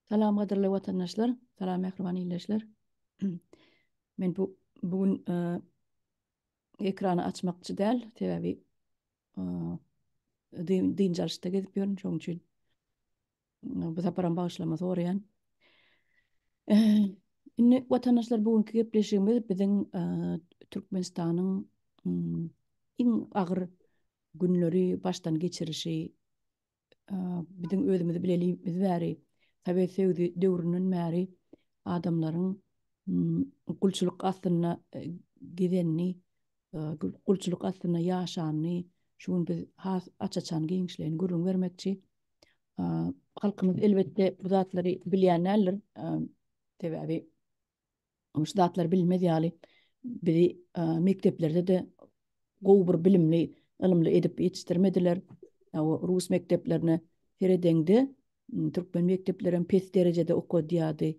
Salam gadyrly watandaşlar, salam mähriban ildeşler. Men bu bu gün e, ekrany açmakçy däl, sebäbi e, dynç alyşda gezip ýörün, şonuň üçin e, bu saparam bagyşlama soraýan. E, indi watandaşlar bu günki gepleşigimiz biziň e, Türkmenistanyň mm, iň agyr günleri başdan geçirişi biziň özümizi bilelimiz bäri, Sowet Soýuzy döwründen bäri adamlaryň gulçulyk astynda gezenini, gulçulyk astynda ýaşanyny şu gün biz has aç-açan giňişleýin gürrüň bermekçi. Halkymyz elbetde bu zatlary bilýän däldir. Sebäbi Şu zatlary bilmez ýaly bizi mekdeplerde-de gowy bir bilimli, ylymly edip ýetişdirmediler. O rus mekdeplerine seredeňde türkmen mekdeplerem pes derejede okadýardy.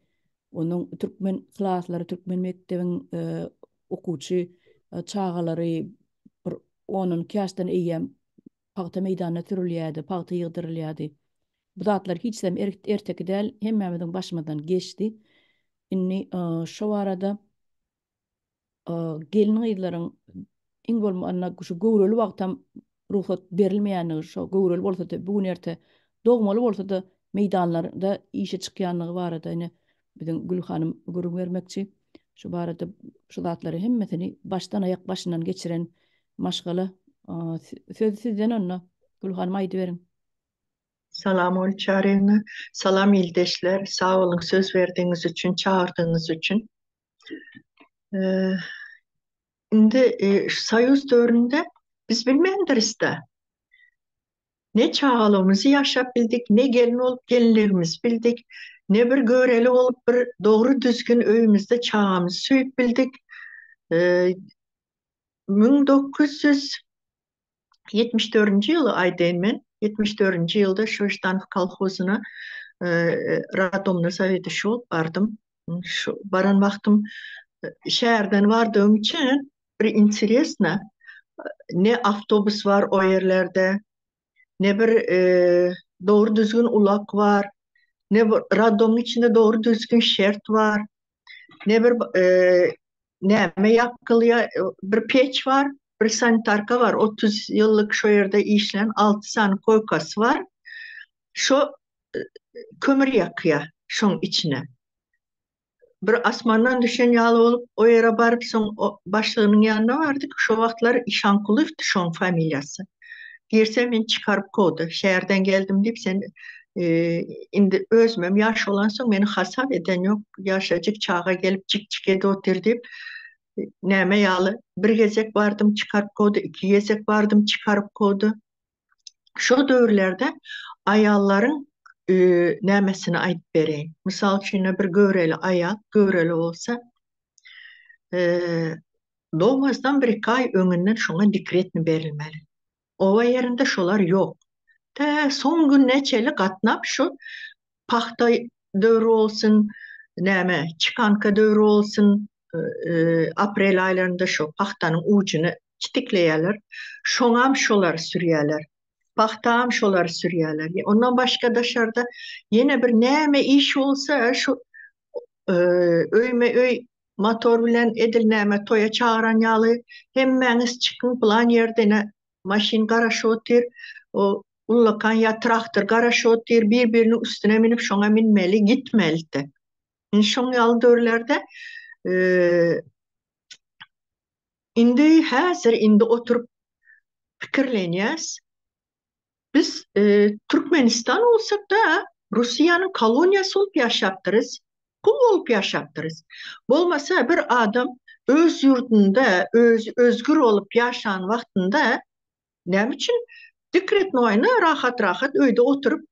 Onuň türkmen klaslary, türkmen mekdebiň okuwçy çagalary bir on-on iki ýaşdan eýýäm pagta meýdanyna sürülýärdi, pagta ýygdyrylýardy. Bu zatlar hiç hem erteki däl, hemmämiziň başymyzdan geçdi. Indi şo barada gelin-gyzlaryň iň bolmanda şu göwreli wagtam rugsat berilmeýändigi, şo göwreli bolsa-da, bu gün erte dogmaly bolsa-da meýdanlarda işe çykýandygy barada ine biziň Gül hanym gürrüň bermekçi. Şu barada şu zatlary hemmesini başdan aýak başyndan geçiren maşgala. Söz sizden onda Gül hanym aýdyberiň. Salam Gülçaryna. Salam ildeşler. Sag boluň söz berdigiňiz üçin, çagyrdygyňyz üçin. Indi şu Soýuz döwründe biz bilmändiris-de. Ne çagalygymyzy ýaşap bildik, ne gelin bolup gelinligimizi bildik, ne bir göreli bolup bir dogry düzgün öýümizde çagamyzy söýüp bildik. 1974-nji ýyly aýdaýyn men, 74-nji ýylda şu Ždanow kolhozyna radomna zaweduşi bolup bardym. Şu baran wagtym şäherden bardygym üçin bir interesno, ne awtobus bar o ýerlerde, ne bir dogry düzgün ulag bar, ne bir radomyň içinde dogry düzgün şert bar, ne bir näme ýakylýar, bir peç bar, bir sanitarka bar, 30 ýyllyk şo ýerde işlän 6 sany koýkasy bar. Şo kömür ýakýar şoň içine. Bir asmandan düşen ýaly bolup o ýere baryp soň başlygynyň ýanyna bardyk. Şo wagtlar Işankulyýewdi şoň familiýasy. Girse meni çykaryp kowdy. Şäherden geldim diýip sen indi özümem ýaş bolansoň meni hasap eden ýok. Ýaşajyk çaga gelip jik-jik edip otyr diýip näme ýaly bir gezek bardym çykaryp kowdy, iki gezek bardym çykaryp kowdy. Şo döwürlerde aýallaryň nämesini aýdyp bereýin. Mysal üçin, bir göwreli aýal, göwreli bolsa, dogmazdan bir-iki aý öňünden şoňa dekretni berilmeli. Oba ýerinde şolar ýok. Tä soň gününe çenli gatnap şu pagta döwri bolsun, näme, çikanka döwri bolsun, aprel aýlarynda şo pagtanyň ujuny çitikleýärler. Şoňam şolar sürýärler. Pagtam şolar sürýärler. Ondan başga daşarda ýene bir näme iş bolsa şu öýme-öý motor bilen edil näme toýa çagyran ýaly hemmäňiz çykyň pylan ýerde ine maşyn garaşyp otyr. O ullakan ýa traktor garaşyp otyr, bir-biriniň üstüne münüp şoňa münmeli, gitmelidi. Indi şoň ýaly döwürlerde indi häzir indi oturyp pikirlenýäs. Biz Türkmenistan bolsak-da, Russiýanyň koloniýasy bolup ýaşapdyrys, gul bolup ýaşapdyrys. Bolmasa bir adam öz ýurdunda özi özgür bolup ýaşan wagtynda Näme üçin dekretnoýny rahat-rahat öýde oturyp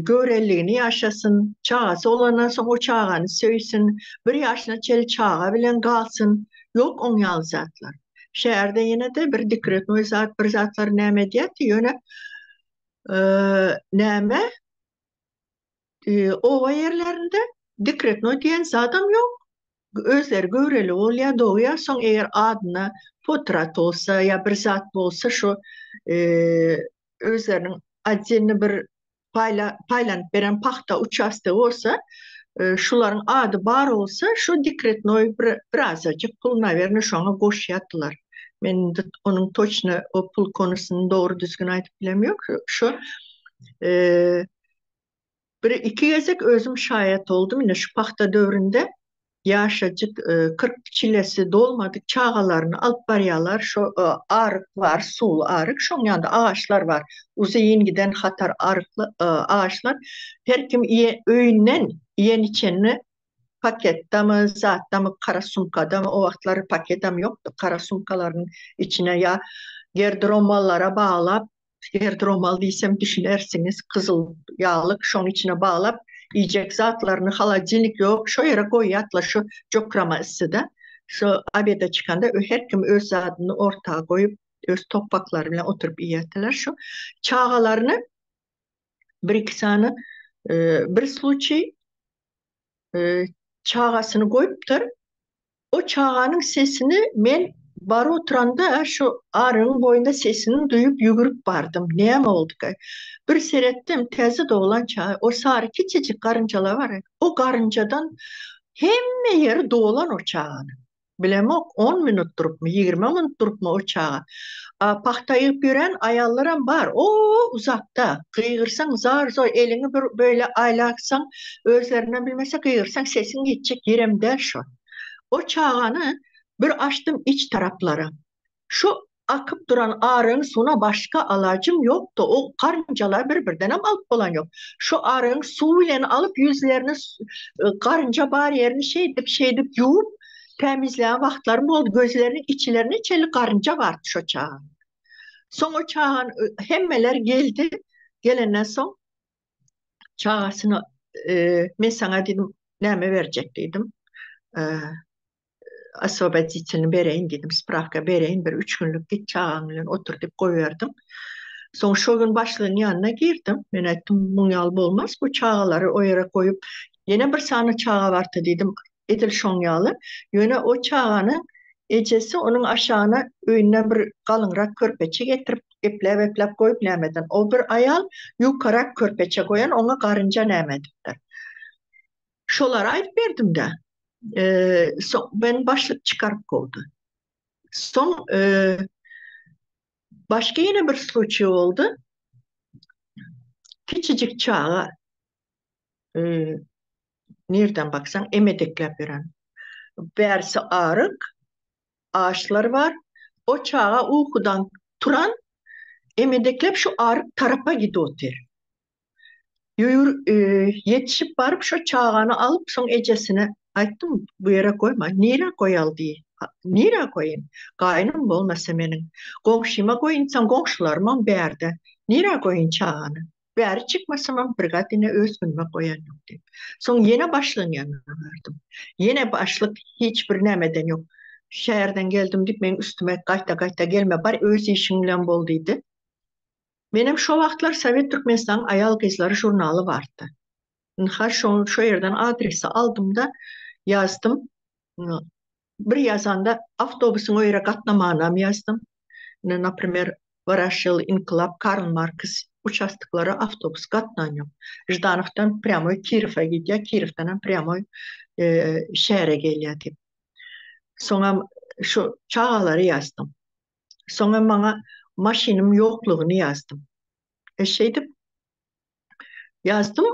göwreliligini ýaşasyn, çagasy bolandan soň o çagany söýsün, bir ýaşyna çenli çaga bilen galsyn, ýok oň ýaly zatlar. Şäherde ýene-de bir dekretnoý zat bir zatlar näme edýärdi, ýöne näme Oba ýerlerinde dekretnoý diýen zadam ýok. Özleri göwreli bolýar, dogýar, soň eger adyna potrat bolsa ýa bir zat bolsa şo özleriniň otdelny bir. paýla, paýlanyp beren pagta uçastogy bolsa, şularyň ady bar bolsa, şu dekretnoý bir birazajyk pul nawerno şoňa goşýardylar. Men indi onuň toçno o pul konusyny dogry düzgün aýdyp bilemok. Şu Bir iki gezek özüm şaýat boldum, ine şu pagta döwründe ýaşajyk 40 çilesi dolmadyk çagalaryny alyp barýarlar, şo aryk bar, suwly aryk, şoň ýanynda agaçlar bar, uzyn giden hatar arykly agaçlar, her kim öýünden iýen-içenini paketdemi, zatdamy, gara sumkadamy, o wagtlar paketem ýokdy, gara sumkalaryň içine ýa gerdiromallara baglap, Gerdromal diýsem düşünersiňiz, gyzyl ýaglyk şoň içine baglap, iýjek zatlaryny holodilnik ýok, şo ýere goýýatlar şu jokrama yssyda. Şo obeda çykanda her kim öz zadyny orta goýup, öz topbaklary bilen oturyp iýýärdiler. Şu çagalaryny bir-iki sany bir sluçiý çagasyny goýupdyr. O çaganyň sesini men baryp oturanda şu arygyň boýunda sesini duýup ýügürip bardym. Näme bolduka? Bir seretdim, täze doglan çaga, o sary kiçijik garynjalar bar, o garynjadan hemme ýeri dolan o çaganyň. Bilemok, on minut durupmy, 20 minut durupmy o çaga. A pagta ýygyp ýören aýallaram bar, o uzakda. Gygyrsaň zar-zor eliňi bir beýle aýlaksaň, özlerinem bilmese gygyrsaň sesiň ýetjek ýerem däl şo. O çagany bir açdym iç taraplara. Şu akyp duran aryň suwuna başga alajym ýokdy, o garynjalar bir-birdenem alyp bolan ýok. Şu aryň suwy bilen alyp ýüzlerini garynja bar ýerini şeýdip-şeýdip ýuwup tämizlän wagtlarym boldy, gözleriniň içlerine çenli garynja bardy şo çaganyň. Soň o çagany hemmeler geldi, gelenden soň çagasyna men saňa diýdim näme berjek diýdim. Oswoboditelni bereýin diýdim, sprawka bereýin bir üç günlük git çagaň bilen otur diýip goýberdim. Soň şo gün başlygyň ýanyna girdim. Men aýtdym, muň ýaly bolmaz, bu çagalary o ýere goýup, ýene bir sany çaga bardy diýdim, edil şoň ýaly. Ýöne o çaganyň ejesi onuň aşagyna öýünden bir galyňrak körpeçe getirip, epläp-epläp goýup nämeden. O bir aýal ýukarak körpeçe goýan, oňa garynja näme edipdir. Şolary aýdyp berdim-de. Soň meni başlyk çykaryp kowdy. Soň başga ýene bir sluçiý boldy. Kiçijik çaga nirden baksaň emedekläp ýören. Bärsi aryk, agaçlar bar. O çaga ukudan turan emedekläp şu aryk tarapa gidip otyr. Ýüwür ýetişip baryp şo çagany alyp soň ejesine aýtdym bu ýere goýma nirä goýaly diý nirä goýaýyn gaýynym bolmasa meniň goňşyma goýunsaň goňşularymam bärde nirä goýaýyn çagany bäri çykmasamam birgat ine öz günüme goýan ýok diýip soň ýene başlygyň ýanyna bardym ýene başlyk hiç bir nämeden ýok şäherden geldim diýip meň üstüme gaýta gaýta gelme bar öz işiň bilen bol diýdi. Menem şo wagtlar Sowet Türkmenistanyň aýal-gyzlary žurnaly bardy. Ynha şo şo ýerden adresi aldym-da, ýazdym. Bir ýazanda awtobusyň o ýere gatnamanam ýazdym. Ine, naprimer, Woroşil, Ynkylap, Karl Marks uçastoklara awtobus gatnan ýok. Ždanowdan prýamoý Kirowa gidýär, Kirowdanam prýamoý şähere gelýär diýip. Soňam şu çagalary ýazdym. Soňam maňa maşynym ýoklugyny ýazdym. E şeýdip ýazdym,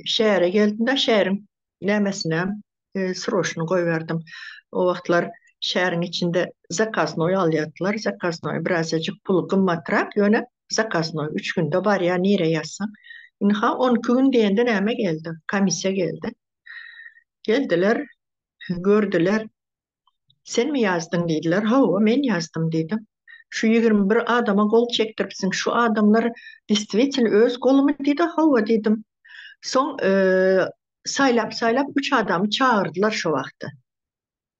şähere geldim-de, şäheriň nämesine sroçny goýberdim. O wagtlar şäheriň içinde zakaznoý alýardylar. Zakaznoý birazajyk puly gymmatrak, ýöne zakaznoý üç günde barýar, nirä ýazsaň. Ynha, 12 gün diýende näme geldi? Komissiýa geldi. Geldiler, gördüler. Senmi ýazdyň diýdiler. Hawa, men ýazdym diýdim. Şu 21 adama gol çekdiripsiň. Şu adamlar destwitilno öz golumy diýdi. Hawa diýdim. Soň saýlap-saýlap üç adamy çagyrdylar şo wagtda.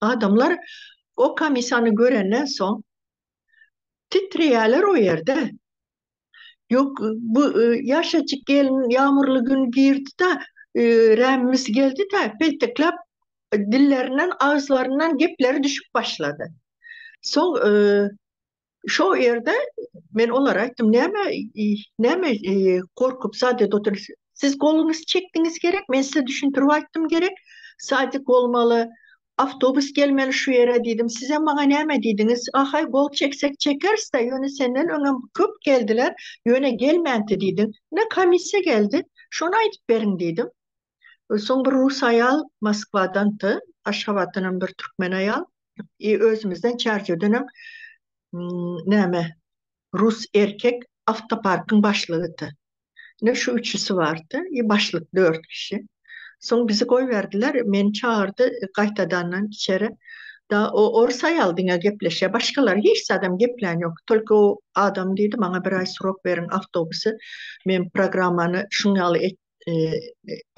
Adamlar o komissiýany görenden soň titreýärler o ýerde. Ýok, bu ýaşajyk gelin ýagmyrly gün girdi-de, rämimiz geldi-de, peltekläp dillerinden, agyzlaryndan gepleri düşüp başlady. Soň. Şo ýerde men olara aýtdym, näme, näme gorkup zat edip otursyňyz? Siz goluňyzy çekdiňiz gerek, men size düşündirip aýtdym gerek, sadik bolmaly, awtobus gelmeli şu ýere diýdim. Sizem maňa näme diýdiňiz? Ahaý, gol çeksek çekeris-dä, ýöne senden öňem köp geldiler, ýöne gelmänti diýdiň. Ine, komissiýa geldi, şony aýdyp beriň diýdim. Soň bir rus aýal Moskwadandy, Aşgabatdanam bir türkmen aýal, i özümizden Çärjewdenem näme rus erkek awtoparkyň başlygydy. Ine şu üçüsi bardy, i başlyk dört kişi. Soň bizi goýberdiler, meni çagyrdy gaýtadandan içeri. Da o orus aýal diňe gepleşýär, başgalar hiç zadam geplän ýok. Tolko o adam diýdi, maňa bir aý srok beriň awtobusy, men programmany şuň ýaly et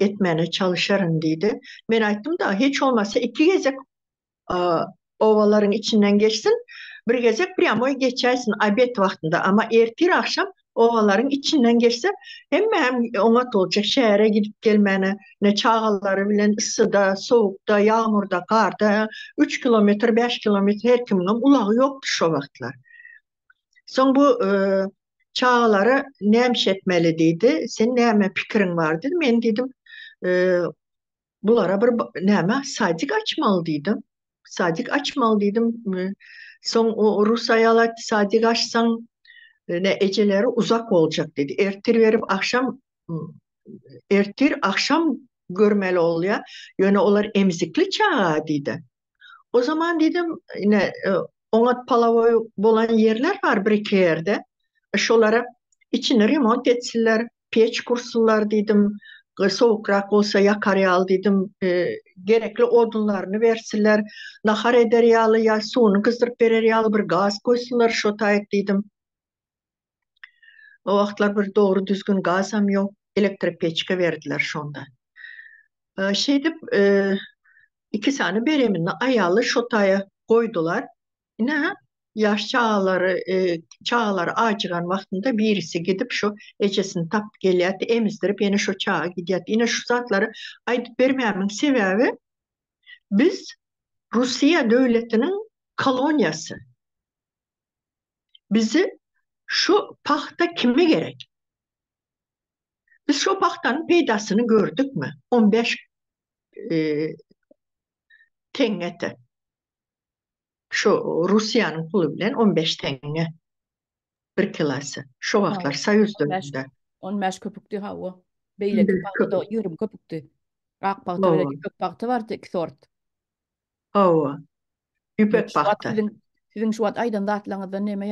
etmäne çalyşaryn diýdi. Men aýtdym-da, hiç bolmasa iki gezek obalaryň içinden geçsin, bir gezek prýamoý geçäýsin obed wagtynda, amma ertir agşam obalaryň içinden geçse, hemme hem oňat boljak, şähere gidip gelmäne, ne çagalary bilen yssyda, sowukda, ýagmurda, garda üç kilometr, bäş kilometr her kimiňem ulagy ýokdy şo wagtlar. Soň bu çagalara näme iş etmeli diýdi. Sen näme pikiriň bar diýdi. Men diýdim, bulara bir näme sadik açmaly diýdim. Sadik açmaly diýdim. Soň o rus aýal aýtdy, sadik açsaň ne ejeleri uzak boljak diýdi. Ertir berip agşam ertir agşam görmeli bolýar. Ýöne olar emzikli çaga diýdi. O zaman diýdim, ine oňat palawoý bolan ýerler bar bir-iki ýerde. Şolara içini remont etsinler, peç gursunlar diýdim. Sowukrak bolsa ýakar ýaly diýdim. Gerekli odunlaryny bersinler. Nahar eder ýaly ýa suwuny gyzdyryp berer ýaly bir gaz goýsunlar şo taýyk diýdim. O wagtlar bir dogry düzgün gazam ýok, elektropeçka berdiler şonda. Şeýdip, iki sany bereminli aýaly şo taýa goýdular. Ine, ýaş çagalary, çagalary ajygan wagtynda birisi gidip şo ejesini tapyp gelýärdi, emizdirip ýene şo çaga gidýärdi. Ine şu zatlary aýdyp bermämiň sebäbi biz Russiýa döwletiniň koloniýasy. Bizi şu pagta kime gerek? Biz şu pagtanyň peýdasyny gördükmi? 15 e, teňňete. Şu Russiýanyň puly bilen 15 teňňe bir kilosy. Şu wagtlar Soýuz döwründe. 15 köpükdi hawa. Beýleki pagta da 20 köpükdi. Ak pagta bilen ýüpek pagta bardy iki sort. Hawa. Ýüpek pagta. Siziň siziň şu wagt aýdan zatlaryňyzdan näme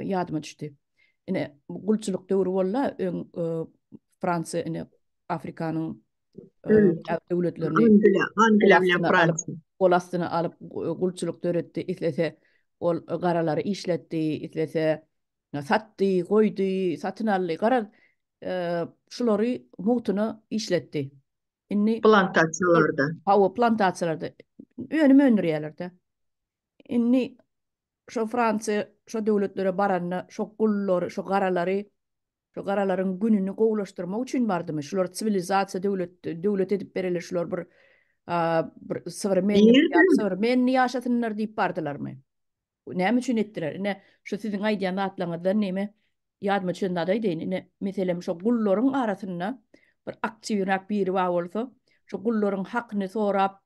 ýadyma düşdi. Ine gulçulyk döwri boldy, öň e, Fransiýa ine Afrikanyň e, döwletlerini Angliýa, Angliýa bilen Fransiýa gol astyna alyp gulçulyk döretdi. Islese ol garalary işletdi, islese satdy, goýdy, satyn aldy. Garaz, e, şulary mugtuna işletdi. Indi plantasiýalarda. Hawa, plantasiýalarda önüm öndürýärler-de. Indi şo Fransiýa şo döwletlere baranda şo gullary, şo garalary, şo garalaryň gününi gowulaşdyrmak üçin bardymy? Şular siwilizasiýa döwlet döwlet edip bereli, şular bir bir sowremenni sowremenni ýaşasynlar diýip bardylarmy? Näme üçin etdiler? Ine, şu siziň aýdýan zatlaryňyzdan neme ýadyma düşen zady aýdaýyn. Ine, meselem, şo gullaryň arasynda bir aktiwrak biri bar bolsa, şo gullaryň hakyny sorap,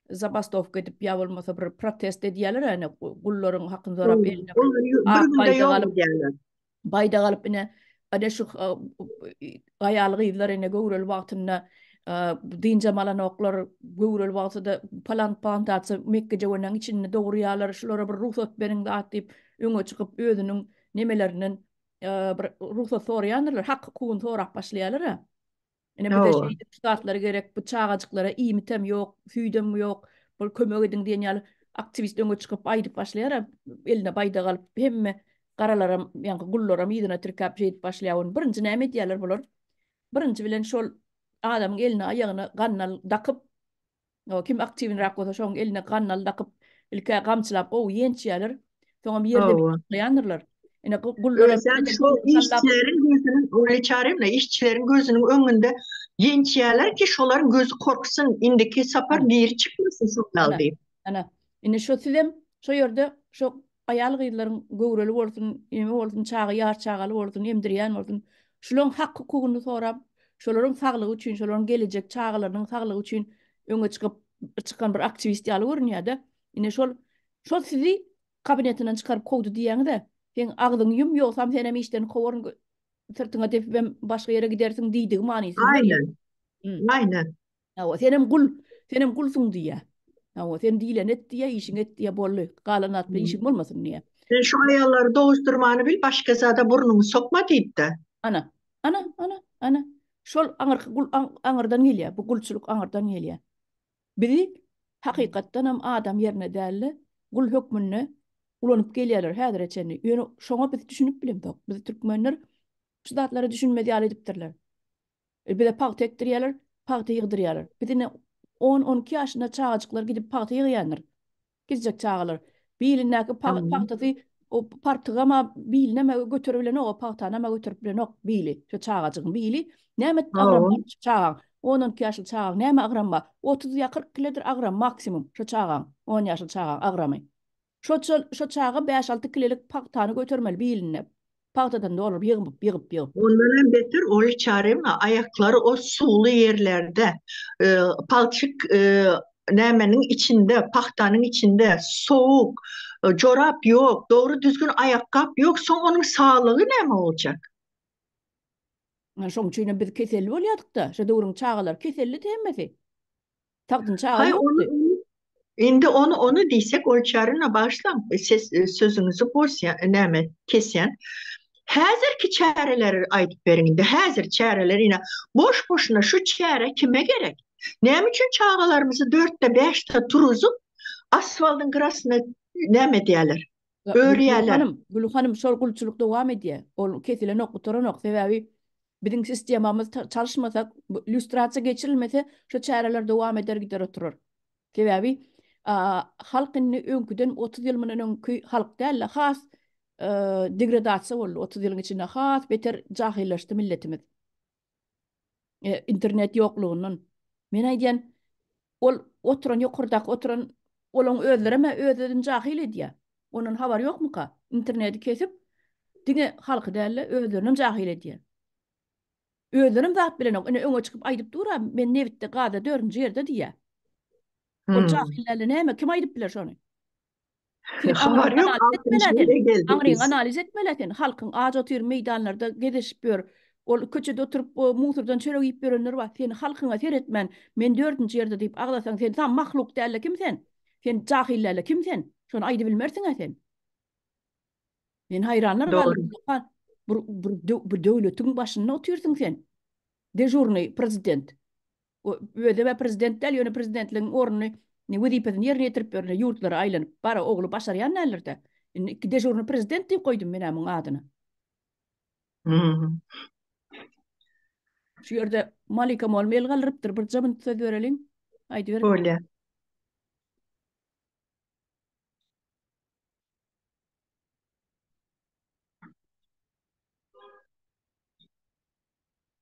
zabastowka edip ýa bolmasa bir protest edýärler, ine, gullaryň hakyny sorap eline bir ak baýdak alyp, baýdak alyp ine ine şu aýal gyzlar ine göwreli wagtynda dynjam alanoklar göwreli wagtyda palan plantasiýa mekgejöweniň içinde dogurýarlar şulara bir rugsat beriň zat diýip öňe çykyp özüniň nemelerinden bir rugsat soraýandyrlar hak hukugyny sorap başlaýarlar a Ine bize şeýdip şu zatlar gerek, bu çagajyklara iýmitem ýok, süýdem ýok, bir kömek ediň diýen ýaly aktiwist öňe çykyp aýdyp başlaýar, eline baýdak alyp hemme garalaram, ýaňky gullaram yzyna tirkäp şeýdip başlaýar. Ony birinji näme edýärler bular? Birinji bilen şol adamyň eline aýagyna gandal dakyp, Kim aktiwnyrak bolsa şoň eline gandal dakyp, ilkä gamçylap gowy ýençýärler. Soňam ýerde saklaýandyrlar. Ine gullara Özem şo işçileriň gözüniň Ogly Çaryýewna işçileriň gözüniň öňünde ýençýärler ki, şolaryň gözi korksun, indiki sapar biri çykmasyn şondan diýip. Ana, indi şo sizem şo ýerde şo. aýal-gyzlaryň göwreli bolsun, eme bolsun, çaga, ýaş çagaly bolsun, emdirýän bolsun, şularyň hak-hukugyny sorap, şolaryň saglygy üçin, şolaryň gelejek çagalarynyň saglygy üçin öňe çykyp çykan bir aktiwist ýaly görünýär-de. Ine şol şol sizi kabinetinden çykaryp kowdy diýýäňiz-ä. Seň agzyňy ýum, ýogsam senem işden kowaryn, syrtyňa depibem başga ýere gidersiň diýdigi manysyny berýär. Aýnen. Aýnen. Hawa, senem gul, senem gulsuň diýýär. Hawa, sen diýleni et diýýär, işiňi et diýýär, boldy. Galan zat bilen işiň bolmasyn diýýär. Sen şu aýallary doguşdyrmany bil, başga zada burnuňy sokma diýipdi. Ana, ana, ana, ana. Şol aňyrky gul aňyrdan gelýär, bu gulçulyk aňyrdan gelýär. Bizi hakykatdanam adam ýerine däl-de, gul hökmünde ulanyp gelýärler häzire çenli. Ýöne şoňa biz düşünip bilemzok. Biz türkmenler şu zatlara düşünmez ýaly edipdirler. E, bize pagta ekdirýärler, pagta ýygdyrýarlar. Biz ine 10-12 ýaşynda çagajyklar gidip pagta ýygýandyr. Gidjek çagalar. Bilindäki pagtasy o partygama biline göterip bilenok, o pagtanam göterip bilenok bili. Şu çagajygyň bili. Näme agram bar şu çagaň? 10-12 ýaşly çagaň näme agram bar? 30 ýa 40 kilodir agram maksimum şu çagaň, 10 ýaşly çagaň agramy. Şo şo çaga bäş-alty kilelik pagtany götermeli bilinde. Pagtadan dolduryp ýygyp, ýygyp, ýygyp. Ondan hem beter ol çarema aýaklary o suwly ýerlerde, palçyk nämeniň içinde, pagtanyň içinde, sowuk, jorap ýok, dogry düzgün aýakgap ýok, soň onuň saglygy näme boljak? Şoň üçinem biz keselli bolýardyk-da, şo döwrüň çagalary kesellidi hemmesi. Sagdyn çaga Haý ony ýokdy. ony indi ony ony diýsek Olçaryna bagyşlaň ses sözüňizi bozýan näme kesýän. Häzirki çäreleri aýdyp beriň indi häzir çäreler ine boş boşuna şu çäre kime gerek? Näme üçin çagalarymyzy dörtde bäşde turuzyp asfaldyň gyrasyna näme edýäler? Gülhanym, Örýäler. Gülhanym şol gulçulyk dowam edýär. Ol kesilenok, gutaranok. Sebäbi Biziň sistemamyz çalyşmasak, lýustrasiýa geçirilmese, şu çäreler dowam eder gider oturar. Sebäbi halk indi öňküden 30 ýyl mundan öňki halk däl-de, has degradasiýa boldy. 30 ýylyň içinde has beter jahyllaşdy milletimiz. Internet ýoklugyndan. Men aýdýan, ol oturan ýokardaky oturan olaň özlerem öz-özüni jahyl edýär. Ondan habary ýokmuka? Interneti kesip, diňe halky däl-de, özlerinem jahyl edýär. Özlerem zat bilenok. Ine öňe çykyp aýdyp dur-a, men nebitde, gazda dördünji ýerde diýýär. Ol jahyl däl-de näme, kim aýdyp biler şony? Sen Habar aňryňy ýok, analiz etmel-ä altynjy sen. ýere geldik Aňryňy biz. analiz etmel-ä sen. Halkyň aç otyr meýdanlarda gezeşip ýör. Ol köçede oturyp musurdan çörek iýip ýörenler bar. Sen halkyňa seretmän, men dördünji ýerde diýip aglasaň, sen tam mahluk däl-de kim sen? Sen jahyl däl-de kim sen? Şony aýdybilmersiň-ä sen. Men haýranlar Dogry. galdym. Bir, bir, bir döwletiň başynda otyrsyň sen. Dežurnyý prezident. Özem-ä prezident däl, ýöne prezidentligiň ornuny, wezipesini ýerine ýetirip ýör, ine, ýurtlara aýlanyp. Bara ogly başarýan däldir-dä. Indi iki dežurnyý prezident diýip goýdum men-ä muň adyny. Şu ýerde Malika mugallym el galdyrypdyr, birje minut söz bereliň. Aýdyber. Bolýar.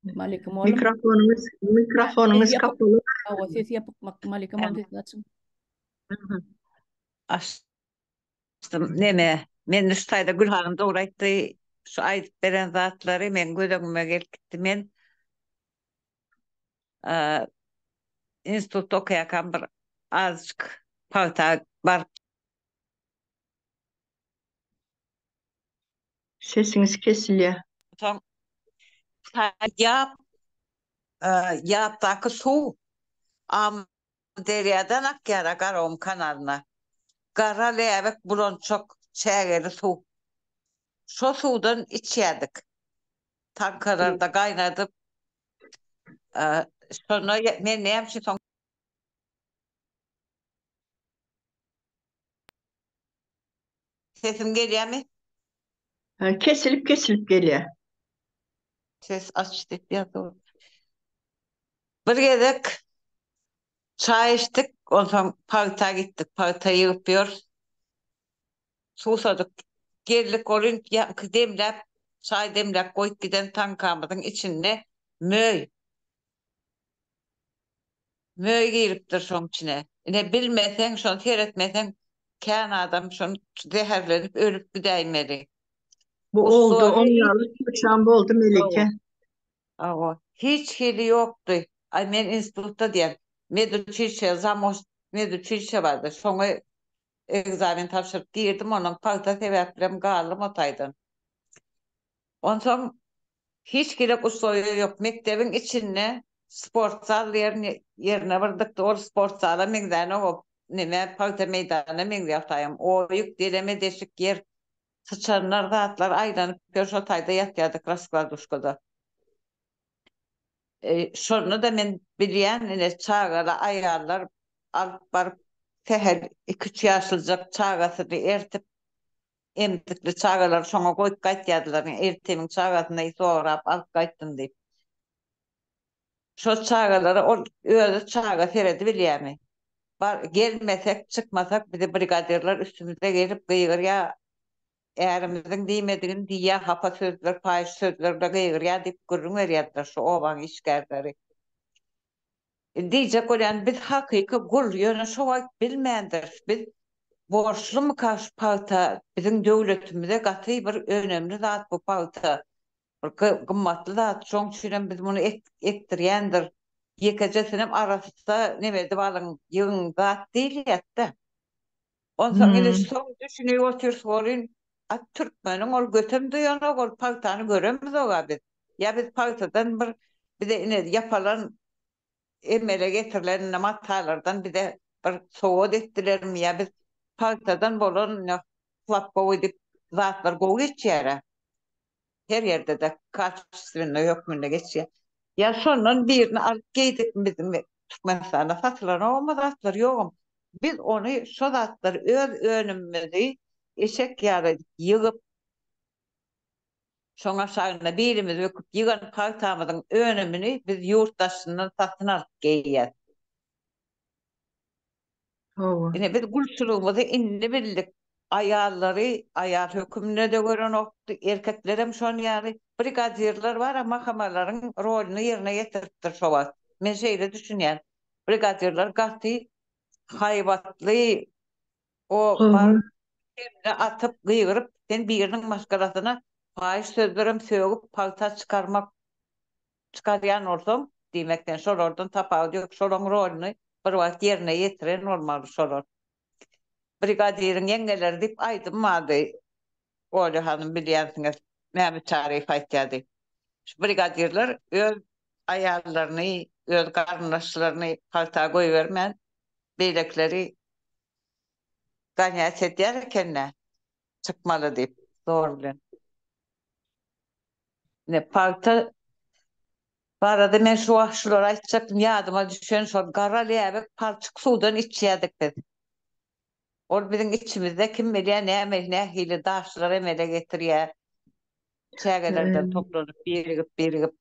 Malika mugallym. Mikrofonyňyz, mikrofonyňyz kapaly. Hawa, ses ýapyk Malika mugallym sesini açyň. Açdym. Neme, men şu taýda Gülhanym dogry aýtdy. Şu aýdyp beren zatlary meň göz öňüme gelip gitdi. Men institutda okaýarkam bir azajyk pagta baryp Sesiňiz kesilýär. Soň ýap ýapdaky suw Amyderýadan akýar-a Garagum kanalyna. Gara läbik bulançak çägeli suw. Şo suwdan içýärdik. Taňkalarda gaýnadyp. Şonda men näme üçin soň Sesim gelýärmi? Kesilip kesilip gelýär. Ses aç diýip ýazdy. Bir gezek çaý içdik, onsoň pagta gitdik, pagta ýygyp ýörüs. Suwsadyk. Geldik welin ýaňky demläp, çaý demläp goýup giden taňkamyzyň içinde möý. Möý giripdir şoň içine. Ine bilmeseň, şony seretmeseň. Kän adam şon zäherlenip ölüp gidäýmeli. Bu oldy, oň ýaly uçan boldy Melike. Hawa, hiç hili ýokdy. Aý men institutda diýen, meduçilişe, zamost meduçilişe bardy, şoňa ekzamen tabşyryp girdim, ondan pagta sebäplem galdym o taýdan. Onsoň hiç gerek uslowiýa ýok. Mekdebiň içinde sport zal diýen ýerine bir dykdy. Ol sport zala meňzänok, o neme pagta meýdanyna meňzeýär o taýam. Oýuk, deleme deşik ýer. Syçanlar zatlar aýlanyp ýör şo taýda ýatýardyk raskladuşkada. Şonda-da men bilýän ine çagaly aýallar alyp baryp sähel iki-üç ýaşlyjak çagasyny ertip Emzikli çagalary şoňa goýup gaýtýardylar, ertemiň çagasyny sorap alyp gaýtdym diýip. Şo çagalara ol özi çaga seredibilýärmi? Bar, gelmesek, çykmasak bizi brigadirler üstümize gelip gygyrýar, ärimiziň diýmedigini diýýär, hapa sözler, paýyş sözler bilen gygyrýar diýip gürrüň berýärdiler şu obaň işgärleri. Diýjek bolýan biz hakyky gul ýöne şo wagt bilmändiris biz borçlumyka şu pagta biziň döwletimize gaty bir önemli zat bu pagta bir gymmatly zat şoň üçinem biz muny ekdirýändir ýekejesinem arassa neme edip alyň ýygyň zat diýilýätde onsoň ine soň düşünip otyrys welin a türkmeniň ol götem duýanok ol pagtany göremizog-a biz ýa biz pagtadan bir bize ine ýapalan emele getirilen ine matalardan bize bir sowgat etdilermi ýa biz pagtadan bolan ine hlapkowy diýip zatlar gowy geçýär-ä. Her ýerde-de kaçestwennoý hökmünde geçýär. Ýa şondan birini alyp geýdikmi biziň Türkmenistanda satylanogam o zatlar ýogam. Biz ony şo zatlary öz önümimizi eşek ýaly edip ýygyp, şoň aşagynda bilimizi büküp ýygan pagtamyzyň önümini biz ýurt daşyndan satyn alyp geýýäs. Hawa. Ine biz gulçulygymyzy indi bildik. Aýallary aýal höküminde-de görenokdy, erkeklerem şon ýaly. Brigadirler bar-a mahamalaryň roluny ýerine ýetiripdir şo wagt. Men şeýle düşünýän. Brigadirler gaty haýbatly o baryp hemle atyp gygyryp sen biriniň maşgalasyna paýyş sözlerem sögüp pagta çykarmak çykarýan bolsaň diýmek sen şolardan tapawudy ýok şolaň roluny bir wagt ýerine ýetiren bolmaly şolar. Brigadiriň ýeňňeleri diýip aýdym bardy Olýa hanym bilýänsiňiz Mämmet Çaryýew aýtýardy. Şu brigadirler öz aýallaryny öz garyndaşlaryny pagta goýbermän beýlekileri ganýat edýär ekende çykmaly diýip zor bilen. Ine pagta barada men şu wagt şulary aýtjakdym ýadyma düşen şol gara läbik palçyk suwdan içýärdik biz. Ol biziň içimizde kim bilýär näme nähili daşlar emele getirýär. Çägelerden toplanyp birigip birigip.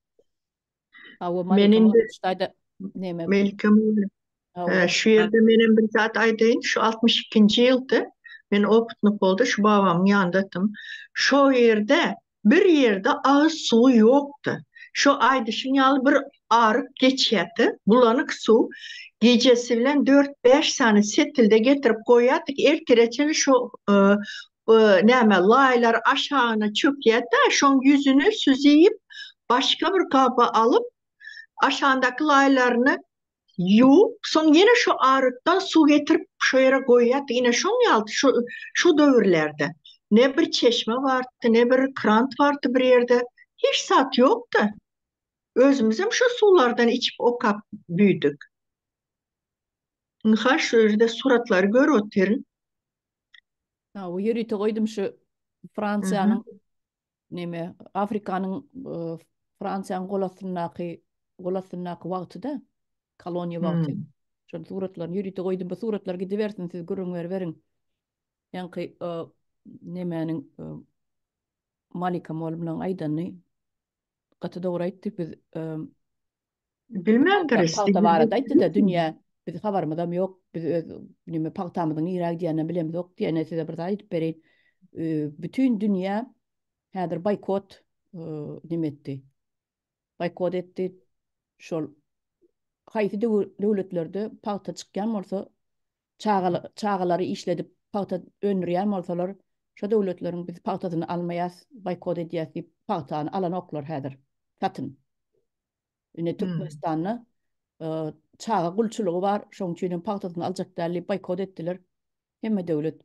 Hawa Men Malika indi Ştaýda neme Melike mugallym. Hawa. Şu ýerde menem bir zat aýdaýyn. Şu 62-nji ýylda men opytnyk boldy, şu babamyň ýanyndadym. Şo ýerde bir ýerde agyz suwy ýokdy. Şo aýdyşyň ýaly bir aryk geçýärdi, bulanyk suw. Gijesi bilen dört-bäş sany setilde getirip goýýardyk. Ertire çenli şo näme laýlar aşagyna çökýärdi-de, şoň ýüzüni süzüp, başga bir gaba alyp, aşagyndaky laýlaryny ýuwup, soň ýene şo arykdan suw getirip şo ýere goýýardy. Ine şoň ýaly şo şo döwürlerde. Ne bir çeşme bardy, ne bir krant bardy bir ýerde. Hiç zat ýokdy. Özümizem şo suwlardan içip okap büýdük. Ynha şu ýerde suratlary görüp otyryn. Hawa, ýörite goýdum şu Fransiýanyň neme Afrikanyň Fransiýanyň gol astyndaky gol astyndaky wagty-da koloniýa wagty. Hmm. Şol suratlaryny ýörite goýdum. Bu suratlar gidibersin, siz gürrüň beriberiň. Ýaňky nemäniň Malika mugallymlaryň aýdanyny gaty dogry aýtdy. Biz Bilmändiris. Pagta barada aýtdy-da, dünýä biz habarymyzam ýok, biz öz neme pagtamyzyň nirä gidýänini bilemizok diýene size bir zat aýdyp bereýin. Bütin dünýä häzir boýkot neme etdi. Boýkot etdi. Şol haýsy döwletlerde pagta çykýan bolsa, çagalary işledip. pagta öndürýän bolsalar, şo döwletleriň biz pagtasyny almaýas, boýkot edýäs diýip pagtany alanoklar häzir satyn. Ine Türkmenistanda çaga gulçulygy bar, şoň üçin hem pagtasyny aljak däl diýip boýkot etdiler. Hemme döwlet.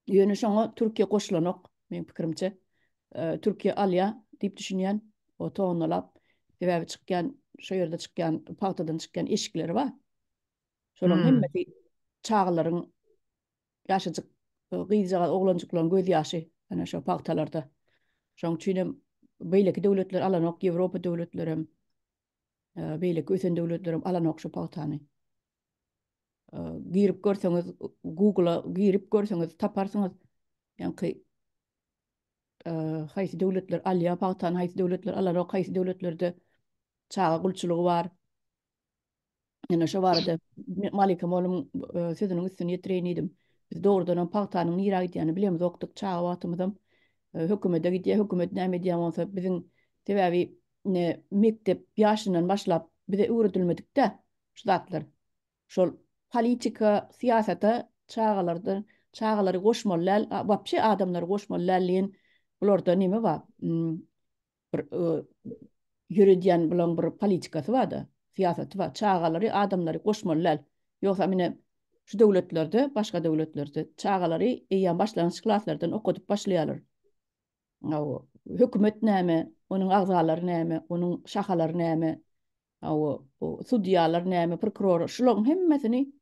Ýöne şoňa Türkiýe goşulanok, meň pikirimçe. Türkiýe alýar diýip düşünýän, o tonnalap. Sebäbi çykýan, şo ýerde çykýan pagtadan çykýan eşikleri bar. Şolaryň hemmesi çagalaryň ýaşajyk gyzjagaz oglanjyklaryň göz ýaşy ana şo pagtalarda. Şoň üçin hem beýleki döwletler alanok, Ýewropa döwletlerem, beýleki ösen döwletlerem alanok şo pagtany. Girip görseňiz Google-a girip görseňiz taparsyňyz. Ýaňky haýsy döwletler alýar pagtany, haýsy döwletler alanok, haýsy döwletlerde çaga gulçulygy bar. Ýöne şo barada Malika molum sözüniň üstüni ýetireýin diýdim. Biz dogrudanam pagtanyň nirä gidýänini bilemzokdyk çaga wagtymyzam. Hökümete gidýär, hökümet näme edýän bolsa biziň sebäbi ine mekdep ýaşyndan başlap bize öwredilmedik-dä şu zatlar. Şol politika, syýasata çagalardan çagalary goşmaly däl, wapşe adamlary goşmaly däl diýen bularda neme bar? Bir ýöredýän bulaň bir politikasy bar-da, syýasaty bar. Çagalary, adamlary goşmaly däl. Ýogsa mine şu döwletlerde, başga döwletlerde çagalary eýýäm başlangyç klaslardan okadyp başlaýarlar. Hawa, hökümet näme, onuň agzalary näme, onuň şahalary näme, hawa, sudýalar näme, prokuror, şularyň hemmesini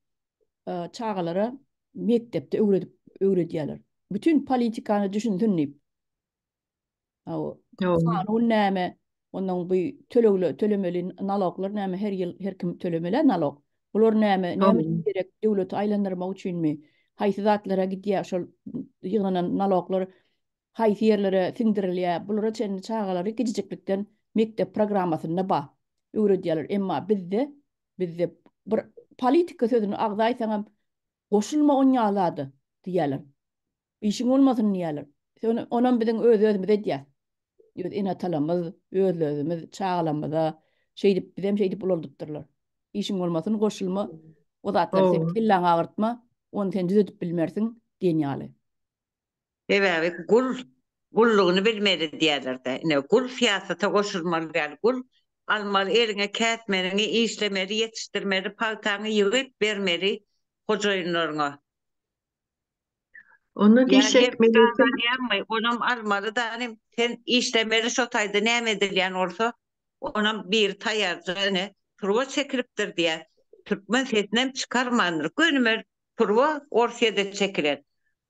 çagalara mekdepde öwredip öwredýärler. Bütün politikany düşünsin diýip. Hawa, kanun näme, ondan bu tölegli tölemeli naloglar näme, her ýyl her kim tölemeli nalog. Bular näme, näme üçin gerek, döwleti aýlandyrmak üçinmi? Haýsy zatlara gidýär şol ýygnanan naloglar, haýsy ýerlere siňdirilýär? Bulara çenli çagalary kiçijiklikden mekdep programmasynda bar, öwredýärler. Emma bizde, bizde bir politika sözüni agzaýsaňam, goşulma onýa zada diýýärler. Işiň bolmasyn diýýärler. Sen onam biziň öz-özümiz edýäs. Öz ene-atalarymyz, öz-özümiz çagalarymyza şeýdip bizem şeýdip ulaldypdyrlar. Işiň bolmasyn, goşulma, o zatlary sen kelläňi agyrtma, ony sen düzedip bilmersiň diýen ýaly. Sebäbi gul gullugyny bilmeli diýýärler-de. Ine, gul syýasata goşulmaly däl. Gul almaly eliňe kätmeniňi, işlemeli, ýetişdirmeli, pagtaňy ýygyp bermeli hojaýynlaryňa. Onda diýsek Melike. Alýaňmy? Onam almaly da inim. Sen işlemeli şo taýda näme edilýän bolsa, onam biri taýýarja ine turba çekilipdir diýýär. Türkmen sesinem çykarmandyr. Gönümel turba Orsýede çekilen.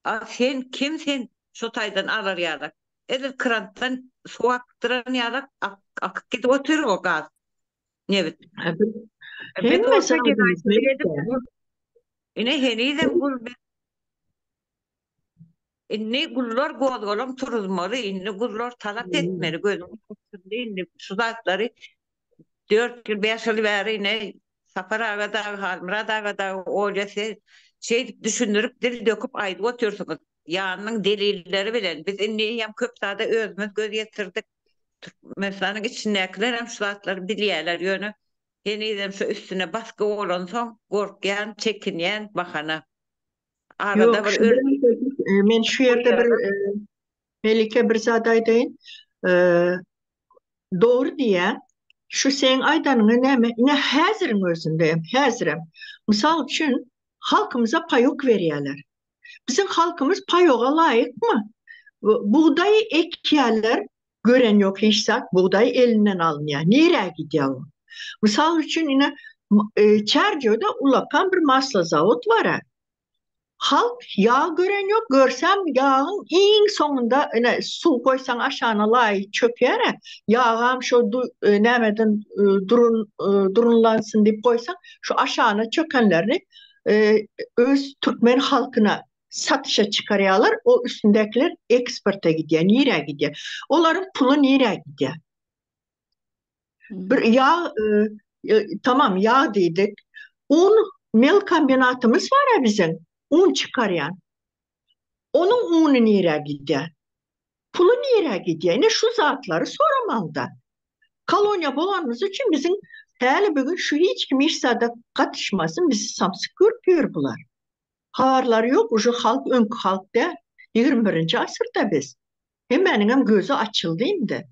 A sen kim sen şo taýdan alar ýalak? Edil krantdan suw akdyran ýalak akyp gidip otyr o gaz, nebit. Biz bolsa gedaýçylyk edip Ine henizem gul biz Indi gullar gozgalaň turuzmaly, indi gullar talap etmeli, gözüň üstünde indi şu zatlary 4 ýyl, 5 ýyl bäri ine Sapar aga dagy, Halmyrat aga dagy, Olýa siz şeýdip düşündirip, dil döküp aýdyp otyrsyňyz. Ýanynyň delilleri bilen. Biz indi eýýäm köp zada özümiz göz ýetirdik. Türkmenistanyň içindäkiler hem şu zatlary bilýärler, ýöne Henizem şu üstüne basgy bolansoň gorkýan, çekinýän bahana. Arada Ýok, bir şu öl men şu ýerde bir Melike bir zat aýdaýyn. Dogry diýýäň. Şu seň aýdanyňa näme, ine häziriň özünde hem, häzirem. Mysal üçin, halkymyza paýok berýärler. Biziň halkymyz paýoga laýykmy? Bugdaý ekýärler, Gören ýok hiç zat, bugdaý elinden alynýar. Nirä gidýär o? Mysal üçin ine Çärjewde ulakan bir masla zawod bar-a. Halk ýag gören ýok, görsem ýagyň iň soňunda ine suw goýsaň aşagyna laý çökýär-ä. Ýagam şo nämeden durun durunlansyn diýip goýsaň, şo aşagyna çökenlerini öz türkmen halkyna satyşa çykarýarlar, o üstündäkiler eksporta gidýär, nirä gidýär? Olaryň puly nirä gidýär? Bir ýag, e, tamam ýag diýdik. Un mel kombinatymyz bar-a biziň, un çykarýan. Onuň uny nirä gidýär? Puly nirä gidýär? Ine şu zatlary soramaly-da. Koloniýa bolanymyz üçin biziň häli bugün şu hiç kim hiç zada gatyşmasyn, bizi samsyk görüp ýör bular. Habarlary ýok, uje halk öňki halk däl. 21-nji asyrda biz. Hemmäniňem gözi açyldy indi.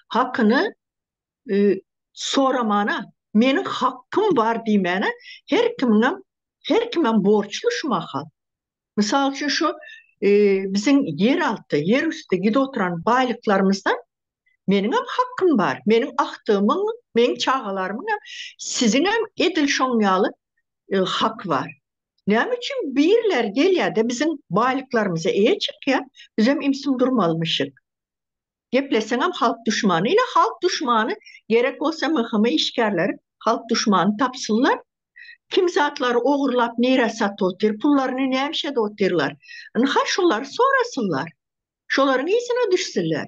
Hakyny soramana, meniň hakkym bar diýmäne her kimiňem, her kimem borçly şu mahal. Mysal üçin şu biziň ýer alty, ýer üsti gidip oturan baýlyklarymyzdan meniňem hakkym bar. Meniň agtygymyň, meň çagalarymyňam, siziňem edil şoň ýaly haky bar. Näme üçin birler gelýär-de biziň baýlyklarymyza eýe çykýar, bizem ümsüm durmalymyşyk. Gepleseňem halk duşmany. Ine halk duşmany gerek bolsa MHM işgärleri halk duşmany tapsynlar. Kim zatlary ogurlap nirä satyp otyr, pullaryny näme edip otyrlar. Ynha şolary sorasynlar. Şolaryň yzyna düşsünler.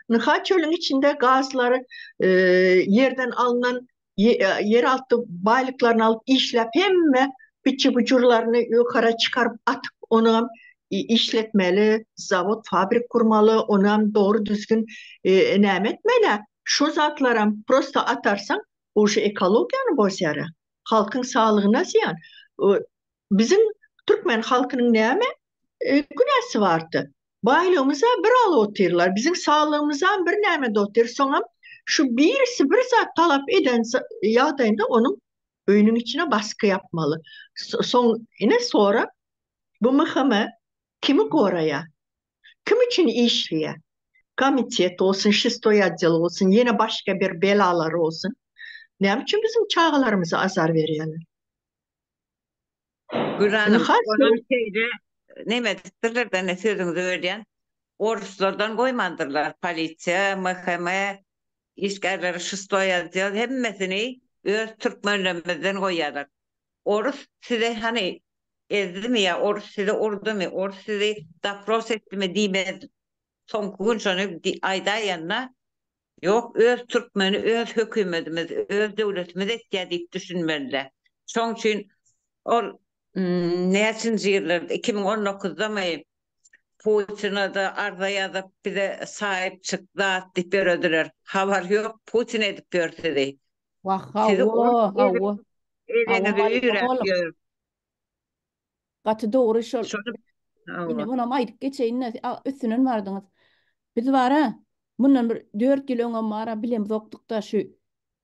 Ynha çölüň içinde gazlary ýerden alnan ýeralty baýlyklaryny alyp işläp hemme biçi-bujurlaryny ýokara çykaryp atyp onam işletmeli, zawod, fabrik gurmaly, onam dogry düzgün näme etmeli. Şo zatlaram prosta atarsaň uje ekologiýany bozýara. Halkyň saglygyna zyýan. Biziň türkmen halkynyň näme günäsi bardy? Baýlygymyza bir alyp otyrlar, biziň saglygymyzam bir nämede otyr, soňam şu birisi bir zat talap eden ýagdaýynda onuň öýüniň içine basgy ýapmaly. Soň ine sora bu MHM kimi goraýar? Kim üçin işleýär? Komitet bolsun, şestoý otdel bolsun, ýene başga bir belalar bolsun. Näme üçin biziň çagalarymyza azar berýärler? Gülhanym, onam şeýle neme edipdirler-de, ine sözüňizi bölýän, oruslardan goýmandyrlar, polisiýa, MHM işgärleri, şestoý otdel hemmesini öz türkmenlerimizden goýýarlar. Orus size hany ezdimi ýa orus sizi urdumy, orus sizi dopros etdimi diýmez. Soňky gün şony aýdaýanda Ýok, öz türkmeni öz hökümetimiz, öz döwletimiz etýär diýip düşünmeli-dä. Şoň üçin ol näçinji ýyllarda, 2019-damy Putina-da arza ýazyp, bize saýyp çyk zat diýip ýörediler. Habar ýok, Putin edip ýör sizi. Wah, hawa, hawa. Eliňizi üýräp ýör. Gaty dogry şol. Indi munam aýdyp geçeýin-de, üstünden bardyňyz. Biz bara mundan bir 4 ýyl öňem bara bilemzokdyk-da şu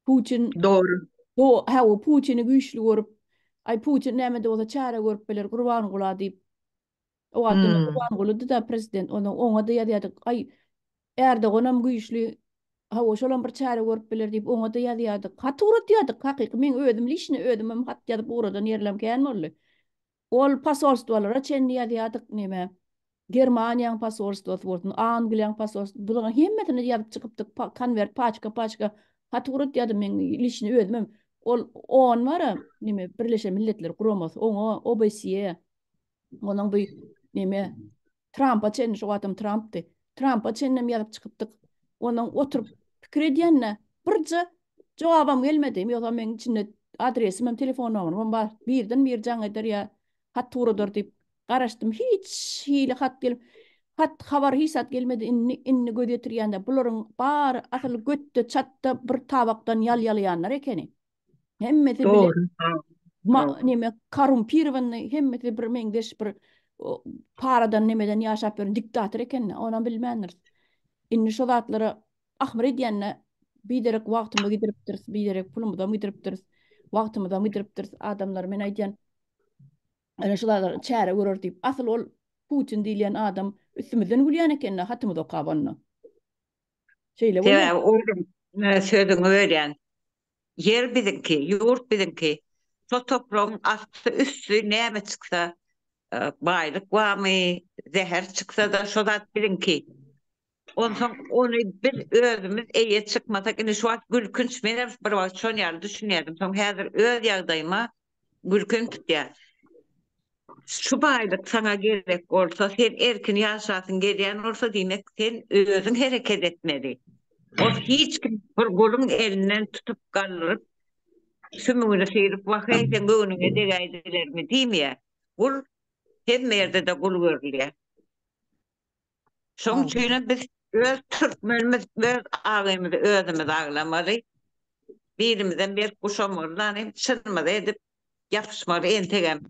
Putin Dogry. Do, hawa Putini güýçli görüp, aý Putin näme-de bolsa çäre görüp biler Gurbangula diýip. O wagt indi Gurbangulydy-da prezident, ondan oňa-da ýazýardyk. Aý Erdoganam güýçli, hawa şolam bir çäre görüp biler diýip oňa-da ýazýardyk. Hat ugratýardyk, hakyky meň özüm liçno özümem hat ýazyp ugradan ýerlerim kän boldy. Ol posolstwalara çenli ýazýardyk neme, Germaniýaň posolstwasy bolsun, Angliýaň posolstwasy, bularyň hemmesine ýazyp çykypdyk, konwert paçka-paçka hat ugratýardym meň liçno özümem. Ol OON bar-a, neme, Birleşen Milletler Guramasy, oňa, OBSE, onuň bu neme, Trampa çenli, şo wagtam Trampdy. Trampa çenlem ýazyp çykypdyk. Ondan oturyp pikir edýän-de, birje jogabam gelmedi. Ýogsa meň içinde adresimem, telefon nomerem bar. Birden bir jaň eder ýa hat ugradar diýip garaşdym. Hiç hili hat gelip, hat, habar hiç zat gelmedi. Indi, indi göz ýetirýän-de, bularyň bary asyl götde, çatda bir tabakdan ýal ýalaýanlar ekeni. Hemmesi bile Dogry. ma, neme korrumpirowanyny hemmesi bir meňzeş bir paradan nemeden ýaşap ýören diktator eken-de, onam bilmändiris. Indi şo zatlara ahmyr edýände biderek wagtymyzy gidiripdiris, biderek pulumyzam gidiripdiris, wagtymyzam gidiripdiris. Adamlar men aýdýan, ene şu zatlara çäre görer diýip. Asyl ol Putin diýilýän adam üstümizden gülýän eken-de hatymyzy okap onda. Şeýle bolýar. Sebäbi oglum, sözüňi bölýän. Ýer biziňki, ýurt biziňki. Şo topragyň asty, üsti näme çyksa, baýlyk barmy, zäher çyksa-da şo zat biziňki. Onsoň ony biz özümiz eýe çykmasak, indi şu wagt gülkünç, menem bir wagt şon ýaly düşünýärdim. Soň häzir öz ýagdaýyma gülkim tutýar. Şu baýlyk saňa gerek bolsa, sen erkin ýaşasyň gelýän bolsa, diýmek, sen özüň hereket etmeli. Ol hiç kim bir guluň elinden tutup galdyryp, sümügini syryp, wah-eý, seň göwnüňe degäýdilermi diýmeýär. Gul hemme ýerde-de gul görülýär. Şoň üçinem biz öz türkmenimiz, öz agymyzy özümiz aglamaly. Birimizden berk guşamaly, çynymyzy edip ýapyşmaly entegem.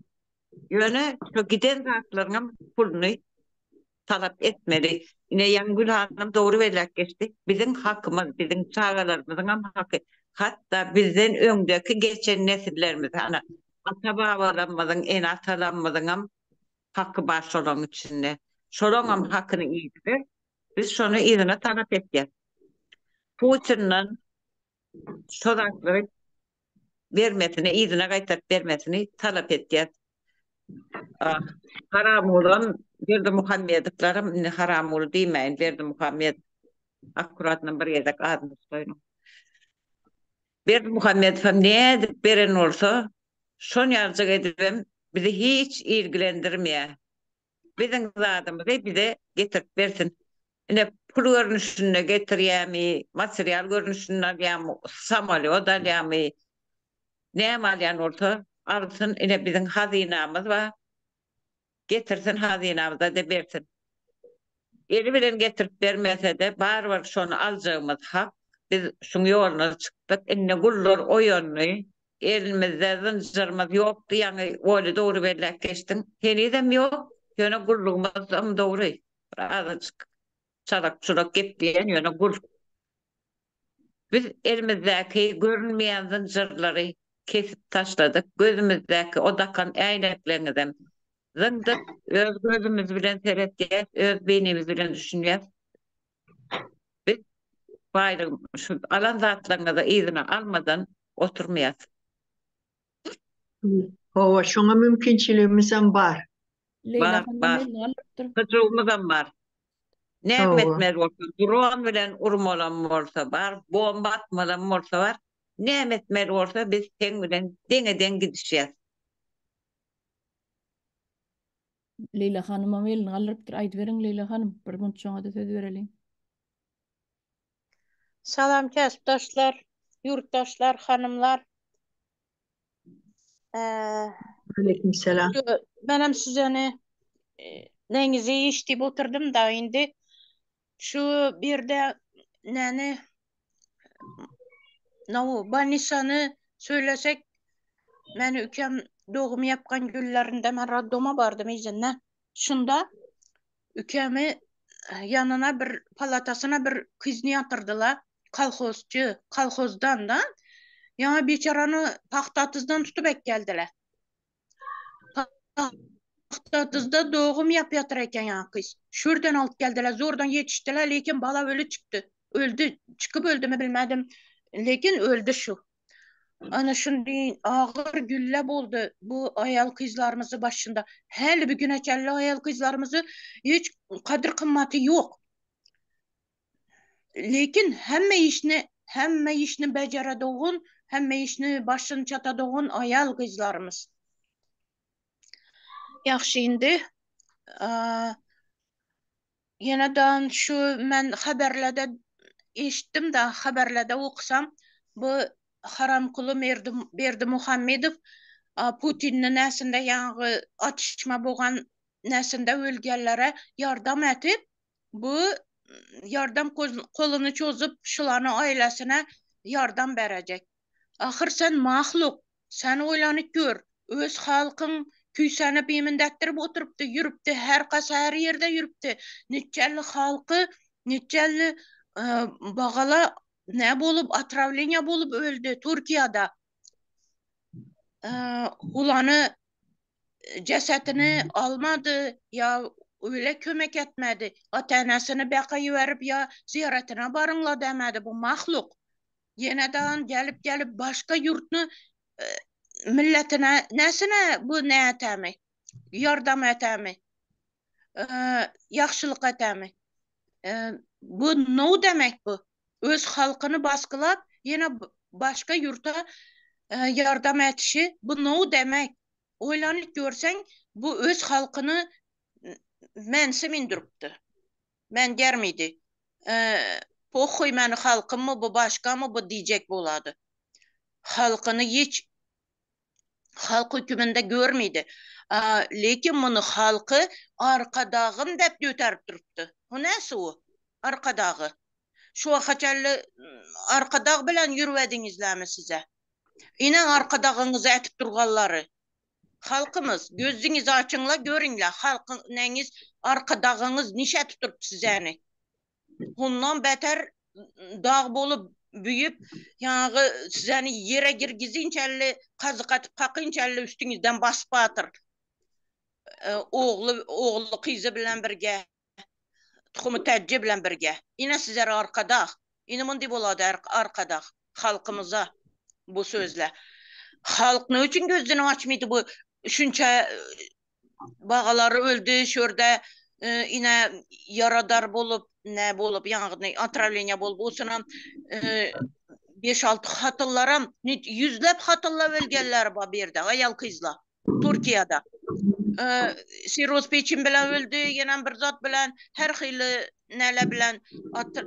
Ýöne şu giden zatlaryňam puluny talap etmeli. Ine ýaňy Gül hanym dogry belläp geçdi. Biziň hakymyz, biziň çagalarymyzyňam haky. Hatda bizden öňdeki geçen nesillerimiz, ana, ata-babalarymyzyň, ene-atalarymyzyňam haky bar şolaryň içinde. Şolaňam hakyny iýdiler. Biz şony yzyna talap etýäs. Putinden şo zatlary bermesini, yzyna gaýtaryp bermesini talap etýäs. Haramgulam, Berdimuhamedowlaram, indi Haramguly diýmäýin, Berdimuhamedow akkuratno bir gezek adyny tutaýyn. Berdimuhamedowam nädip beren bolsa, şon ýalyjak edibem bizi hiç ilgilendirmeýär. Biziň zadymyzy bize getirip bersin. Ine, pul görnüşinde getirýärmi, material görnüşinde alýarmy, samolýot alýarmy, näme alýan bolsa alsyn, ine biziň hazynamyz bar, getirsin hazynamyza-da bersin. Eli bilen getirip bermese-de, barybir şony aljagymyz hak. Biz şuň ýoluna çykdyk. Indi gullar oýandy. Elimizde zynjyrymyz ýokdy, ýaňy Oly dogry belläp geçdiň. Henizem ýok, ýöne gullugymyzam dogry. Bir azajyk çalak-çulak gepleýän, ýöne gul. Biz elimizdäki görünmeýän zynjyrlary kesip taşladyk, gözümizdäki o dakan äýnekleňizem zyňdyk, öz gözümiz bilen seretýäs, öz beýnimiz bilen düşünýäs. Biz baýlygy şu alan zatlaryňyzy yzyna almadan oturmaýas. Hawa, şoňa mümkinçiligimizem bar. Leýla Bar, hanym bar. elini galdyrypdyr. Hyjuwymyzam bar. Näme Hawa. etmeli bolsa, dron bilen urmalam bolsa bar, bomba atmalam bolsa bar. Näme etmeli bolsa biz seň bilen deňe-deň gidişýäs. Leýla hanymam elini galdyrypdyr. Aýdyberiň Leýla hanym, bir minut şoňa-da söz bereliň. Salam käsipdaşlar, ýurtdaşlar, hanymlar. Aleyküm selam. Menem sizeni neňizi eşidip oturdym da indi şu birde näni no bolnisany söylesek meni ükem dogum yapgan günlerinde men raddoma bardym izinden. Şunda Ükemi ýanyna bir palatasyna bir kyzyny ýatyrdylar. Kolhozçy, kolhozdan da. Ýa biçarany pagtatyzdan tutup äkgeldiler. Pagtatyzda dogum ýap ýatyr eken ýa kyz. Şurdan alyp geldiler, zordan ýetişdiler, lekin bala öli çykdy. Öldi, çykyp öldümi bilmedim. Lekin öldi şu. Ana şundy agyr gülle boldy bu aýal gyzlarymyzy başynda. Häli bir güne çenli aýal gyzlarymyzy hiç kadyr kymmaty ýok. Lekin hemme işini hemme işini beceredogun, hemme işini başyny çatadogun aýal gyzlarymyz. Ýagşy indi. Ýene-de şu men haberlerde eşitdim-de, haberlerde okusam, bu Haramkuly Berdimuhamedow Putinni näsinde ýaňy atyşma bogan näsinde ölgenlere ýardam etip, bu ýardam koluny çozup şulany aýlasyna ýardam berejek. Ahyr sen mahluk, Sen oýlanyp gör, öz halkyň küýsänip imindetdirip oturypdy, ýürüpdi, her kasa her ýerde ýürüpdi. Niçelli halky, niçelli bagala nä bolup, otrawleniýa bolup öldi Türkiýede. Ulany jesetini almady ýa öýle kömek etmedi. Ata-enesini baka iberip ýa zyýaratyna baryňla demedi bu mahluk. Ýene dagyn gelip gelip başga ýurtny milletine näsine bu nätämi? Ýardam etämi? Ýagşylyk etämi? Bu now demek bu. Öz halkyny basgylap ýene başga ýurta ýardam etişi bu now demek. Oýlanyp görseň bu öz halkyny mensi mindiripdi. Men germidi. Pohuý meni halkymmy bu başgamy bu diýjek bolady. Halkyny hiç halk höküminde görmidi. Lekin muny halky arkadagym dep göterip durupdy. Bu näsi u? Arkadagy. Şu waka çenli arkadag bilen ýürübediňizlämi size? Ine arkadagyňyzy ätip durganlary. Halkymyz gözüňizi açyňla görüňle halkyň neňiz arkadagyňyz nişe tutup sizäni. Hondan beter dag bolup büyüp ýaňy sizäni ýere girgizinçelli kazyk atyp kakynçelli üstüňizden basyp atyr. Ogly ogly kyzy bilen birge tuhumy täjje bilen birge. Ine sizlere arkadag. Ine mundy bolady arkadag halkymyza bu sözle. Halk ne üçin gözüni açmydy bu şunça bagalary öldi şurada ine ýaradar bolup ne bolup ýagny otrawleniýa bolup osunam 5-6 hatyllaram ýüzläp hatylla ölgenler bar bu ýerde aýal kyzlar. Türkiýede. Siroz peçin bilen öldi, ýenem bir zat bilen, her hili näle bilen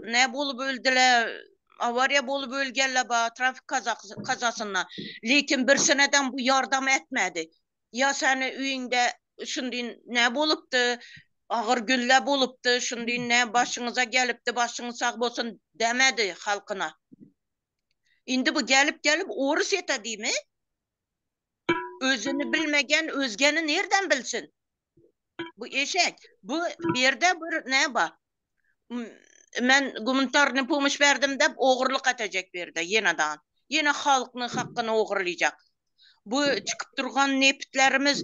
ne bolup öldüler, awariýa bolup ölgenler bar, trafik kazasynda. Lekin bir seneden bu ýardam etmedi. Ýa seni öýüňde şundin ne bolupdy, agyr günler bolupdy, şundin ne başyňyza gelipdi, başyňyz sag bolsun demedi halkyna. Indi bu gelip-gelip orus ete diými? Özüni bilmegen özgeni nirden bilsin? Bu eşek. Bu ýerde bir ne bar? Men gumanitarny pomoş berdim dep ogurlyk etejek bu ýerde ýenedan. Ýene halknyň hakyny ogurlyjak. Bu çykyp durgan nepitlerimiz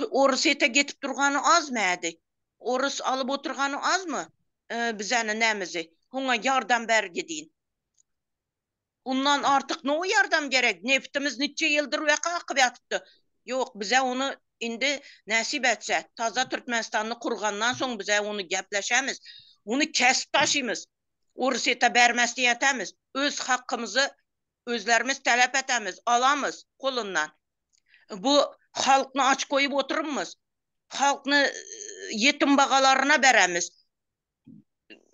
Orusýete getip durgany azmy ädi? Orus alyp oturgany azmy bizäni nämizi? Hoňa ýardam bergi diýin. Ondan artyk no ýardam gerek? Neftimiz niçe ýyldyr weka akyp ýatypdy. Ýok, bize ony indi nesip etse, taza Türkmenistany kurgandan soň bize ony gepleşemiz. Ony kesip taşymyz. Orsýete bermez diýetemiz. Öz hakkymyzy özlerimiz talap etemiz, alamyz golundan. Bu halkny aç goýup oturmyz. Halkny ýetim bagalaryna beremiz.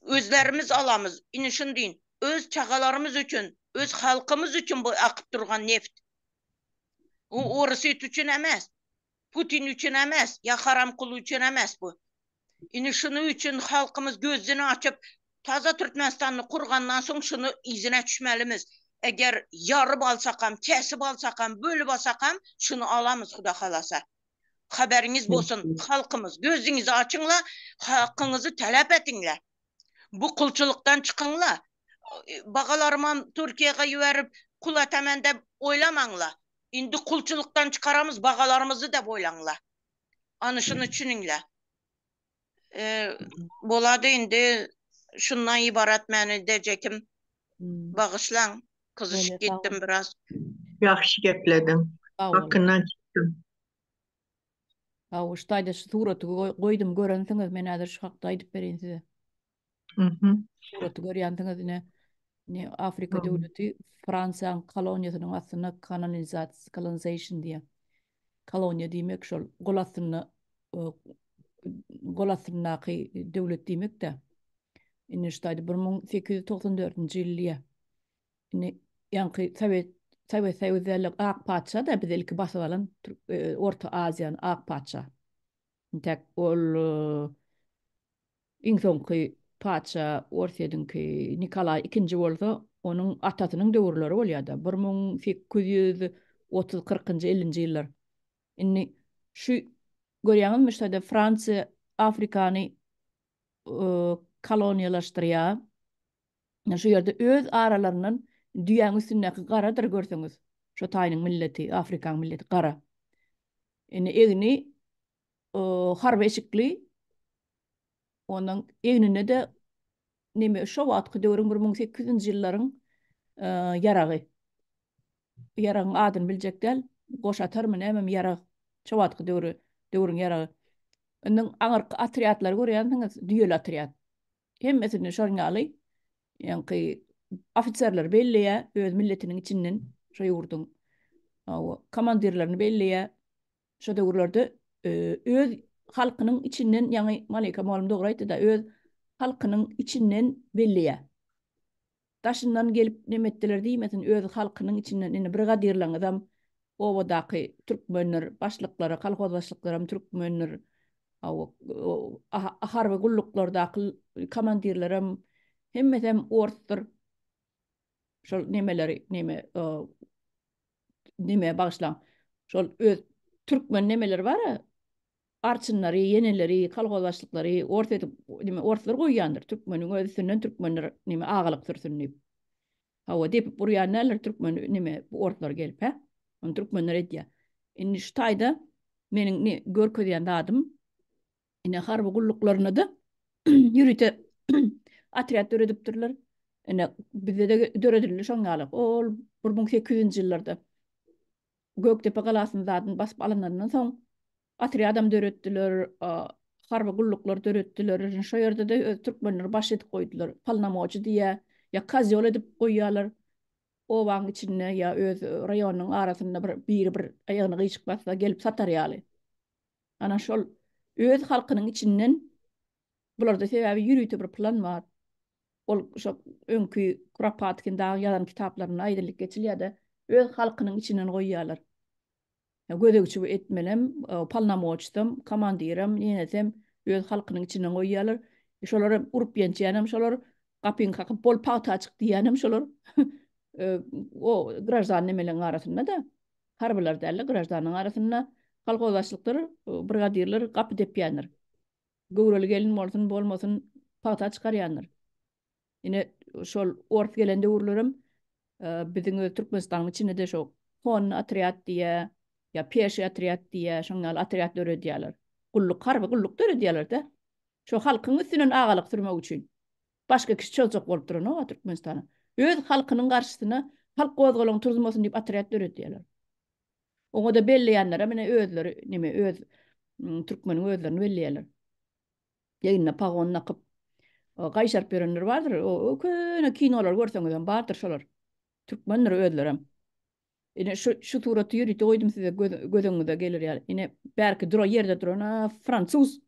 Özlerimiz alamyz. Ine şuny diýin. Öz çagalarymyz üçin, öz halkymyz üçin bu akyp durgan neft. O Orsýet üçin emes. Putin üçin emes, ýa Haramkul üçin emes bu. Ine şuny üçin halkymyz gözüni açyp, taza Türkmenistany kurgandan soň şuny yzyna düşmelimiz. Eger ýaryp alsakam, kesip alsakam, bölüp alsakam, şuny alamyz Huda halasa. Habaryňyz bolsun, halkymyz, gözüňizi açyňla, hakyňyzy talap ediňle. Bu kulçulykdan çykyňla. Bagalarymam Türkiýege ýüberip kul etemen dep oýlamaňla. Indi kulçulykdan çykaramyz bagalarymyzy dep oýlaňla. Any şuny düşüniňle. Bolady indi şundan ybarat meni dejekim. Bagyşlaň, gyzyşyp gitdim biraz. Ýagşy geplediň. Hakyndan çykdym. Hawa, şu taýda şu suraty goýdum, görensiňiz, men häzir şu hakda aýdyp bereýin size. Mhm. Suraty görýänsiňiz ine. Ne Afrika döwleti Fransiýanyň koloniýasynyň astynda kolonizasiýa, colonization diýýär. Koloniýa diýmek şol gol astynda gol astyndaky döwlet diýmek-de. Indi şu taýda 1894-nji ýyl diýýär. Indi ýaňky Sowet Sowet Soýuz däl, Ak patyşa da bizi ilki basyp alan Orta Aziýany Ak patyşa. Intäk ol iň soňky patyşa Orsýetiňki Nikolaý ikinji bolsa, onuň atasynyň döwürleri bolýar-da, 1830, kyrkynjy, ellinji ýyllar. Indi şu görýäňizmi, şu taýda Fransiýa Afrikany koloniýalaşdyrýar. Şu ýerde öz aralaryndan düýäň üstündäki garadyr görseňiz. Şo taýynyň milleti, Afrikaň milleti gara. Indi egni harby eşikli, onuň egninde-de neme şo wagtky döwrüň 1800-nji ýyllaryň ýaragy. Ýaragyň adyny biljek däl, goş atarmy nämemi ýarag. Şo wagtky döwri döwrüň ýaragy. Indi aňyrky otrýadlary görýänsiňiz, düýeli otrýad. Hemmesini şonuň ýaly ýaňky ofiserleri belleýär öz milletiniň içinden şo ýurduň komandirlerini belleýär. Şo döwürlerde öz halkynyň içinden ýaňy Malika mugallym dogry aýtdy-da öz halkynyň içinden belleýär. Daşyndan gelip neme etdiler diýmesin öz halkynyň içinden indi brigadirleriňizem obadaky türkmendir başlyklary kolhoz başlyklaram türkmendir harby gulluklardaky komandirlerem hemmesem orsdur şol nemeleri neme neme bagyşlaň şol öz. türkmen nemeleri bar-a, arçynlary, ýeneleri, kolhoz başlyklary ors edip, neme, orslar goýýandyr, türkmeniň öz üstünden türkmenler neme agalyk sürsün diýip. Hawa, depip urýan däldir türkmen neme orslar gelip, hä? Ony türkmenler edýär. Indi şu taýda meniň ne görkezýän zadym, ine harby gulluklarynda-da ýörite otrýad döredipdirler. Ine bizde-de döredildi şoň ýaly. Ol 1800-nji ýyllarda Gökdepe galasyny zadyny basyp alynandan soň otrýadam döretdiler, harby gulluklar döretdiler. Şo ýerde-de öz türkmenleri baş edip goýdular. Polnomoçi diýýär, ýa kozýol edip goýýarlar. Obaň içinde ýa öz raýonynyň arasynda bir biri bir aýagyny gyşyk bassa gelip satar ýaly. Ana şol öz halkynyň içinden bularda sebäbi ýörite bir plan bar. Ol şo öňki Kuropatkin dagyň ýazan kitaplarynda aýdylyp geçilýär-de, öz halkynyň içinden goýýarlar. Gözegçi etmelem, polnomoçsam, komandirem, nenesem öz halkynyň içinden goýýarlar. Şolar hem urup ýençýänem şolar, gapyňy kakyp bol pagta çyk diýýänem şolar. O graždan nemeleň arasynda-da, harbylar däl-de, graždanyň arasynda kolhoz başlyklar, brigadirler gapy depýändir. Göwreli gelin bolsun, bolmasyn pagta çykarýandyr. Ine şol ors gelen döwürlerem biziň öz Türkmenistanyň içinde-de şo konny otrýad diýýä, ýa peşi otrýad diýýä, şoň ýaly otrýad döredýärler. Gulluk, harby gulluk döredýärler-de. Şo halkyň üstünden agalyk sürmek üçin. Başga kişi çozjak bolup duranok-a Türkmenistana. Öz halkynyň garşysyna halk gozgalaň turzmasyn diýip otrýad döredýärler. Oňa-da belleýänlerem ine özleri neme öz türkmeniň özlerini belleýärler. Egnine pagon dakyp gaýşaryp ýörenler bardyr. O köne kinolary görseňizem bardyr şolar. Türkmendir özlerem. Ine şu şu suraty ýörite goýdum size göz, göz öňüňize gelir ýaly. Ine bärki dura ýerde duran a fransuz.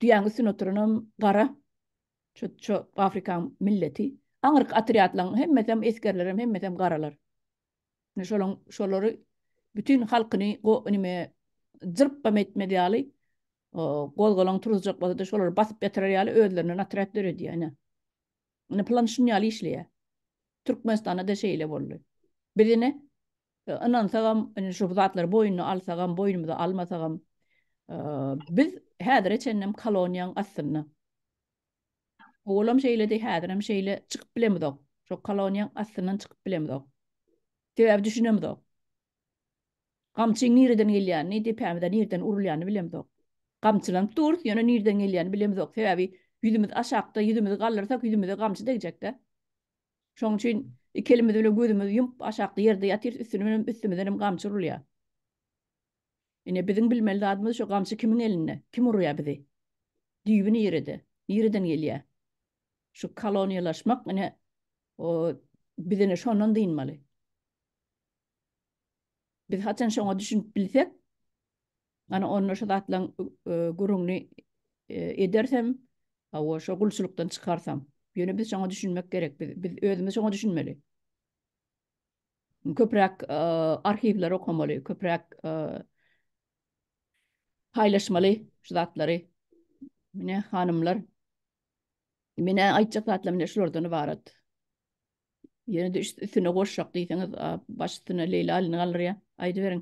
Düýäň üstünde oturanam gara. Şu şu Afrikaň milleti. Aňyrky otrýadlaryň hemmesem esgerlerem hemmesem garalar. Ine şolaň şolary bütin halkyny go nime jyrpbam etmez ýaly gozgalaň turuzjak bolsa-da şolary basyp ýatyrar ýaly özlerinden otrýad döredýär ine. Ine plan şun ýaly işleýär. Türkmenistanda-da şeýle boldy. Biz ine ynansagam, ine şu zatlary boýnuna alsagam, boýnumyza almasagam, biz häzire çenlem koloniýaň astynda. Owalam şeýledi, häzirem şeýle, çykyp bilemizok. Şo koloniýaň astyndan çykyp bilemizok. Sebäbi düşünemizok. Gamçyň nireden gelýänini, depämize nireden urulýanyny bilemizok. Gamçylanyp durus, ýöne nireden gelýänini bilemizok. Sebäbi ýüzümiz aşakda, ýüzümizi galdyrsak, ýüzümize gamçy degjek-de. Şonuň üçin iki elimiz bilen gözümizi ýumup aşakda ýerde ýatyrys, üstüne üstümizdenem gamçy urulýar. Ine biziň bilmeli zadymyz şo gamçy kimiň elinde? Kim urýar bizi? Düýbi nirede? Nireden gelýär? Şu koloniýalaşmak ine o biz ine şondan dynmaly. Biz haçan şoňa düşünip bilsek, ana onda şu zatlaryň gürrüňini edersem, hawa şo gulçulykdan çykarsam. Ýöne biz şoňa düşünmek gerek. Biz, biz özümiz şoňa düşünmeli. Köpräk arhiwleri okamaly, köpräk paýlaşmaly şu zatlary. Mine hanymlar, mine aýtjak zatlarym ine şulardan ybarat. Ýene-de üstüne goşjak diýseňiz, baş üstüne Leýla elini galdyrýar. Aýdyberiň.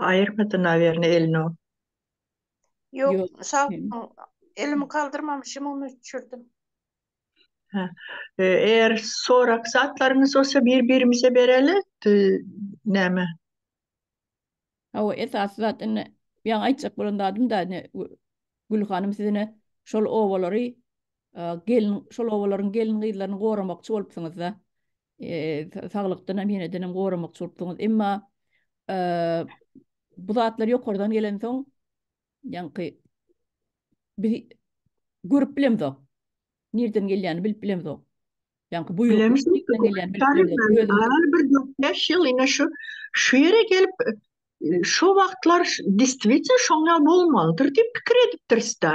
Aýyrmady nawerno elini o. Ýok, sag boluň. Elimi galdyrmamışym, ony düşürdim. Eger sorak zatlaryňyz bolsa bir-birimize bereli, näme? Hawa, esasy zat indi ýaňy aýtjak bolan zadym da indi Gül hanym siz ine şol obalary gelin şol obalaryň gelin gyzlaryny goramakçy bolupsyňyzda. Saglykdan hem ýeneden hem goramakçy bolupsyňyz. Emma bu zatlar ýokardan gelensoň ýaňky biz görüp bilemzok. Nirden gelýänini bilip bilemzok. Ýaňky buýruk nirden gelýänini bilip bilemzok. Bir 4-5 ýyl ine şu şu ýere gelip şu wagtlar distwitno şoň ýaly bolmalydyr diýip pikir edipdiris-dä.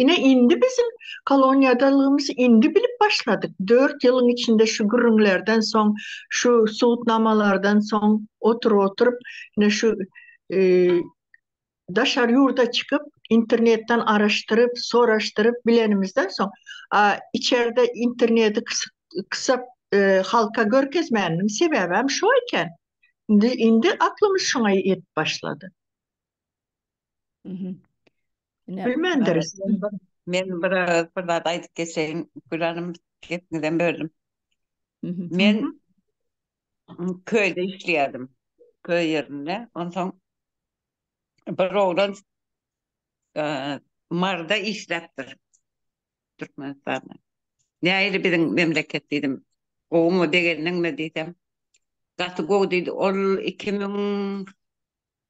Ine indi biziň koloniýadalygymyzy indi bilip başladyk. 4 ýylyň içinde şu gürrüňlerden soň, şu subutnamalardan soň oturyp-oturyp ine şu daşary ýurda çykyp, internetden araşdyryp, soraşdyryp bilenimizden soň, a içerde interneti kysap. halka görkezmäniniň sebäbem şo eken. Indi indi aklymyz şoňa ýetip başlady. Bilmändiris. Men bir bir zat aýdyp geçeýin, Gül hanym, gepiňizden böldüm. Men köýde işleýärdim. Köý ýerinde. Onsoň bir oglan Marda işläpdir. Türkmenistanda. Nähili biziň memleket diýdim. Gowumy, begendiňmi diýsem. Gaty gowy diýdi. Ol 2014,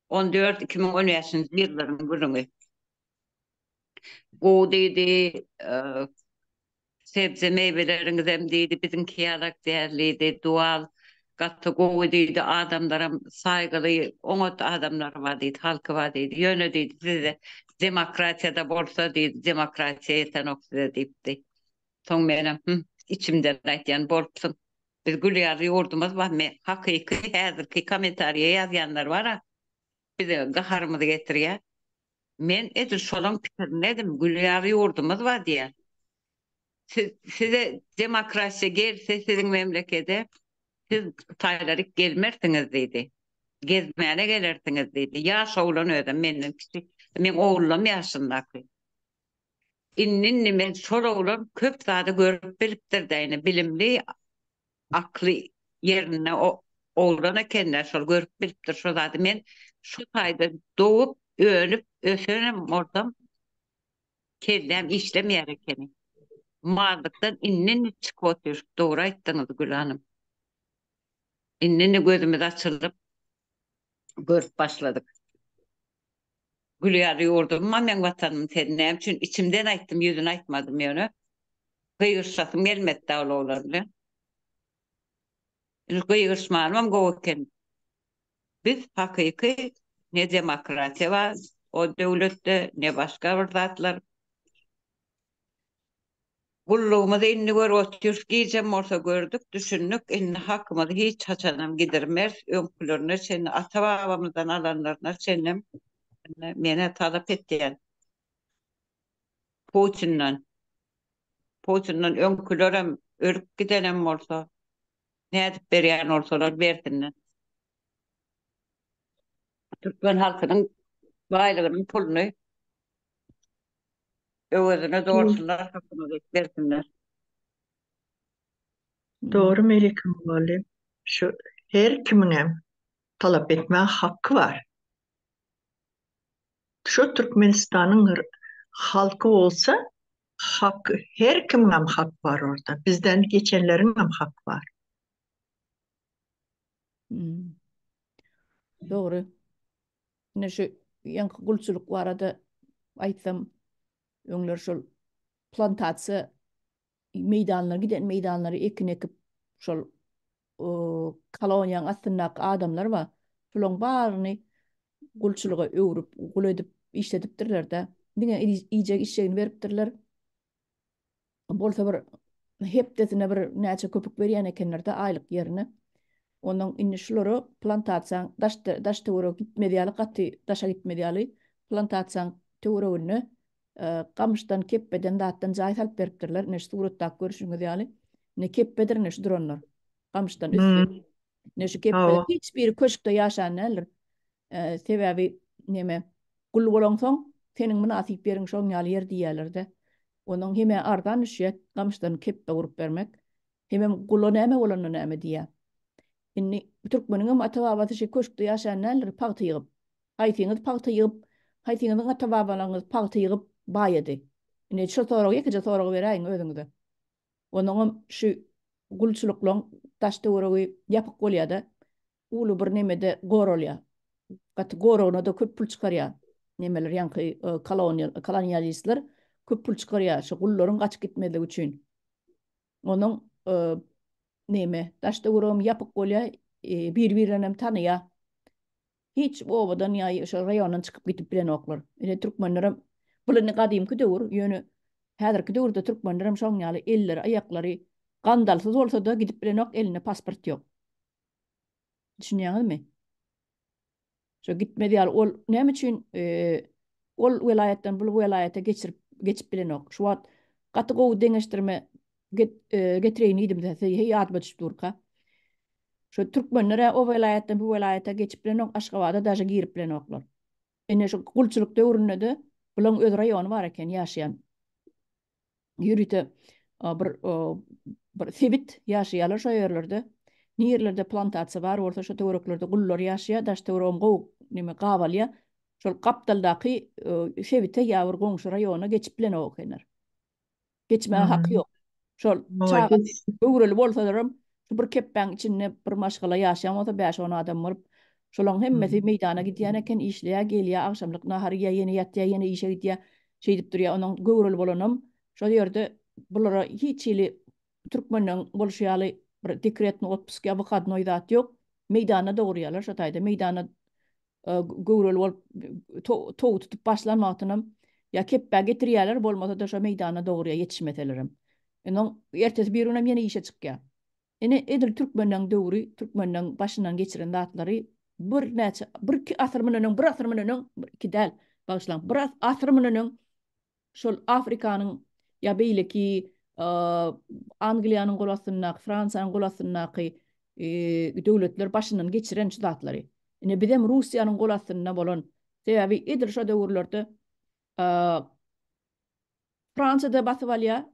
2015-nji ýyllaryň gürrüňi. Gowy diýdi. Sebze meýweleriňizem diýdi, biziňki ýalak däl diýdi. Dual gaty gowy diýdi, adamlaram saýgyly, oňat adamlar bar diýdi, halky bar diýdi. Ýöne diýdi, sizde demokratiýa-da bolsa diýdi, demokratiýa ýetenok size diýipdi. Soň menem, hüm, içimden aýtýan bolupsyň. Biz gül ýaly ýurdumyz bar, men hakyky häzirki kommentariýa ýazýanlar bar-a, bize gaharymyzy getirýär. Men edil şolaň pikirindedim, gül ýaly ýurdumyz bar diýýän. Siz size demokrasiýa gelse siziň memlekede siz taýlaryk gelmersiňiz diýdi. Gezmäne gelersiňiz diýdi. Ýaş oglan özem menden kiçi. Meň ogullam ýaşyndaky. Indi indi men şol oglan köp zady görüp bilipdir-dä ine bilimli akly ýerinde oglan ekende şol görüp bilipdir şo zady. Men şu taýda dogup önüp ösenem bolsam Kelläm işlemeýär ekeni. Mallykdan indi-indi çykyp otyr. Dogry aýtdyňyz, Gül hanym. Indi-indi gözümiz açylyp, görüp başladyk. Gül ýaly ýurdum-a meň Watanym sen näme üçin içimden aýtdym, ýüzüne aýtmadym ýöne. Gygyryşasym gelmedi-dä ol oglan bilen. Indi gygyryşmanymam gowy eken. Biz hakyky ne demokratiýa bar o döwletde, ne başga bir zatlar. Gullugymyzy indi görüp otyrys, gijem bolsa gördük, düşündik, indi hakymyzy hiç haçanam gidirmeris, öňkülerine çenli, ata-babamyzdan alanlaryna çenlem men-ä talap etýän Putinden. Putinden öňkülerem ölüp gidenem bolsa, Nädip berýän bolsalar bersinler. Türkmen halkynyň baýlygynyň puluny öwezine dolsunlar, hakyny bersinler. Dogry Melike mugallym. Şu her kimiňem talap etmäge haky bar. Şu Türkmenistanyň halky bolsa hak her kimiňem haky bar orda. Bizden geçenleriňem haky bar. Hmm. Dogry. Ine şu ýaňky gulçulyk barada aýtsam, öňler şol plantasiýa meýdanlar giden meýdanlary ekin ekip şol koloniýanyň astyndaky adamlar bar. Şolaryň baryny gulçulyga öwrüp, gul edip işledipdirler-de. Diňe iýjek içjegini beripdirler. Bolsa bir hepdesine bir näçe köpük berýän ekenler-de aýlyk ýerine. Ondan indi şulara plantasiýaň daş daş töweregi gitmez ýaly gaty daşa gitmez ýaly plantasiýaň töwereginde gamyşdan, kepbeden zatdan jaý salyp beripdirler. Ine şu suratdaky görşüňiz ýaly. Ine kepbedir ine şu duranlar. Gamyşdan üsti. Ine şu kepbeler hiç biri köşkde ýaşan däldir. Sebäbi neme gul bolaňsoň seniň mynasyp ýeriň şoň ýaly ýer diýýärler-de. Onuň hemä arzan düşýär gamyşdan kepbe gurup bermek. Hemem gula näme bolanda näme diýýär. Indi türkmeniňem ata-babasy şeý köşkde ýaşan däldir pagta ýygyp. Haýsyňyz pagta ýygyp, haýsyňyzyň ata-babalaryňyz pagta ýygyp baýady? Indi şo soragy ýekeje soragy beräýiň özüňize. Onuňam şu gulçulyklaň daş-töweregi ýapyk bolýar-da, uly bir nemede goralýar. Gaty goragyna-da köp pul çykarýar. Nemeler ýaňky koloniýa kolonialistler köp pul çykarýar şu gullaryň gaçyp gitmezligi üçin. Onuň neme daş-töweregem ýapyk bolýar, bir-birlerini hem tanaýar. Hiç obadan ýa şo raýondan çykyp gidip bilenoklar. Ine türkmenlerem bul indi gadymky döwür, ýöne häzirki döwürde türkmenlerem şoň ýaly elleri, aýaklary gandalsyz bolsa-da gidip bilenok, elinde pasport ýok. Düşünýäňizmi? Şo gitmez ýaly ol näme üçin ol welaýatdan bul welaýata geçirip geçip bilenok. Şu wagt gaty gowy deňeşdirme. getireýin diýdim size, heý ýadyma düşüp durka. Şu türkmenler-ä o welaýatdan bu welaýata geçip bilenok, Aşgabada daže girip bilenoklar. Ine şu gulçulyk döwründe-de bulaň öz raýony bar eken ýaşaýan. Ýörite bir bir sebit ýaşaýarlar şo ýerlerde. Nirelerde plantasiýa bar bolsa şo töwereklerde gullar ýaşaýar, daş töweregem gowy neme gabalýar. Şol gapdaldaky sebite ýa bir goňşy raýona geçip bilenok ekenler. Geçmäge haky ýok. Şol çaga göwreli bolsalaram şu bir kepbäň içinde bir maşgala ýaşaýan bolsa bäş-on adam bolup, şolaň hemmesi meýdana gidýän eken, işleýär, gelýär, agşamlyk nahar iýýär, ýene ýatýar, ýene işe gidýär. Şeýdip durýar. Onuň göwreli bolanam şol ýerde bulara hiç hili türkmenleň bolşy ýaly bir dekretny otpusk ýa wyhodnoý zat ýok. Meýdanda dogurýarlar şo taýda. Meýdanda göwreli bolup tow tutup başlan wagtynam ýa kepbä getirýärler, bolmasa-da şo meýdanda dogurýar ýetişmeselerem. Onnoň ertesi bir günem ýene işe çykýar. Ine, edil türkmenleň döwri, türkmenleň başyndan geçiren zatlary birnäçe, bir-iki asyr mundan öň, bir asyr mundan öň, bir iki däl, bagyşlaň, bir asyr mundan öň şol Afrikanyň ýa beýleki Angliýanyň gol astyndaky, Fransiýanyň gol astyndaky döwletler başyndan geçiren şu zatlary. Ine bizem Russiýanyň gol astynda bolan, sebäbi edil şo döwürlerde Fransiýada basyp alýar,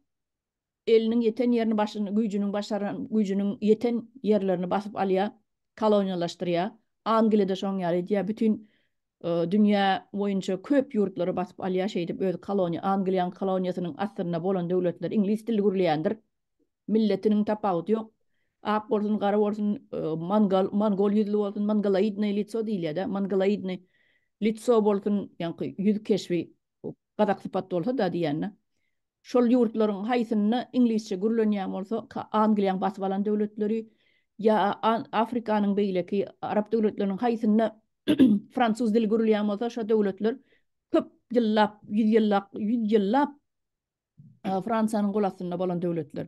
eliniň ýeten ýerini başyny güýjüniň başaran güýjüniň ýeten ýerlerini basyp alýar, koloniýalaşdyrýar. Angliýada şoň ýaly edýär. Bütin dünýä boýunça köp ýurtlary basyp alýar, şeýdip öz koloniýa Angliýanyň koloniýasynyň astynda bolan döwletler iňlis dilli gürleýändir. Milletiniň tapawudy ýok. Ak bolsun, gara bolsun, mongol mongol ýüzli bolsun, mongoloidnyý litso diýilýär-de, mongoloidnyý litso bolsun, ýaňky ýüz keşbi gazak sypat bolsa-da diýende. Şol ýurtlaryň haýsynda iňlisçe gürlenýän bolsa, Angliýanyň basyp alan döwletleri ýa Afrikanyň beýleki arap döwletleriniň haýsynda fransuz dili gürleýän bolsa, şo döwletler köp ýyllap, ýüz ýyllap, ýüz ýyllap Fransiýanyň gol astynda bolan döwletler.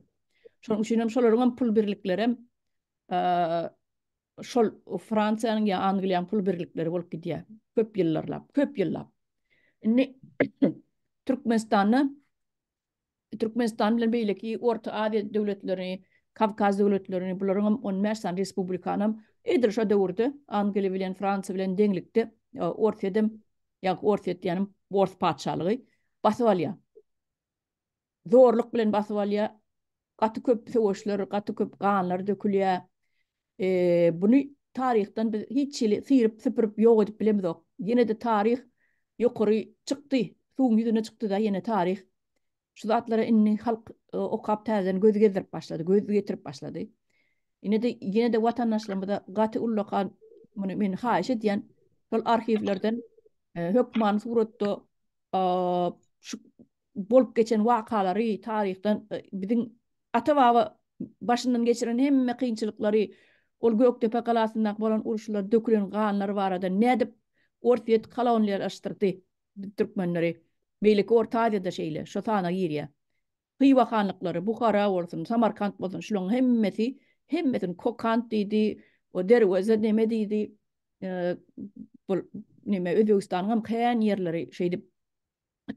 Şonuň üçin hem şolaryň hem pul birliklerem şol Fransiýanyň ýa Angliýanyň pul birlikleri bolup gidýär. Köp ýyllarlap, köp ýyllap. Indi Türkmenistanda Türkmenistan bilen beýleki Orta Aziýa döwletlerini, Kawkaz döwletlerini, bularyň hem 15 sany respublikanam edil şo döwürde Angliýa bilen Fransiýa bilen deňlikde Orsýedem, ýa Orsýet diýenim, Ors patyşalygy basyp alýar. Zorluk bilen basyp alýar. Gaty köp söweşler, gaty köp ganlar dökülýär. Buny taryhdan biz hiç hili syryp, süpürip ýok edip bilemizok. Ýene-de taryh ýokary çykdy, suwuň ýüzüne çykdy-da ýene taryh. Şu zatlara indi halk okap täzeden göz gezdirip başlady, göz getirip başlady. Ine-de ýene-de watandaşlarymyza gaty ullakan muny men haýyş edýän, şol arhiwlerden hökmany suratda şu bolup geçen wakalary taryhdan biziň ata-baba başyndan geçiren hemme kynçylyklary, ol Gökdepe galasyndaky bolan uruşlar, dökülen ganlar barada nädip Orsýet koloniýalaşdyrdy biz türkmenleri. Beýleki Orta Aziýada şeýle, şo sana girýär. Hywa hanlyklary, Buhara bolsun, Samarkant bolsun, şularyň hemmesi, hemmesini Kokant diýdi, o Derweze neme diýdi, bu neme Özbegistanyň hem kän ýerleri şeýdip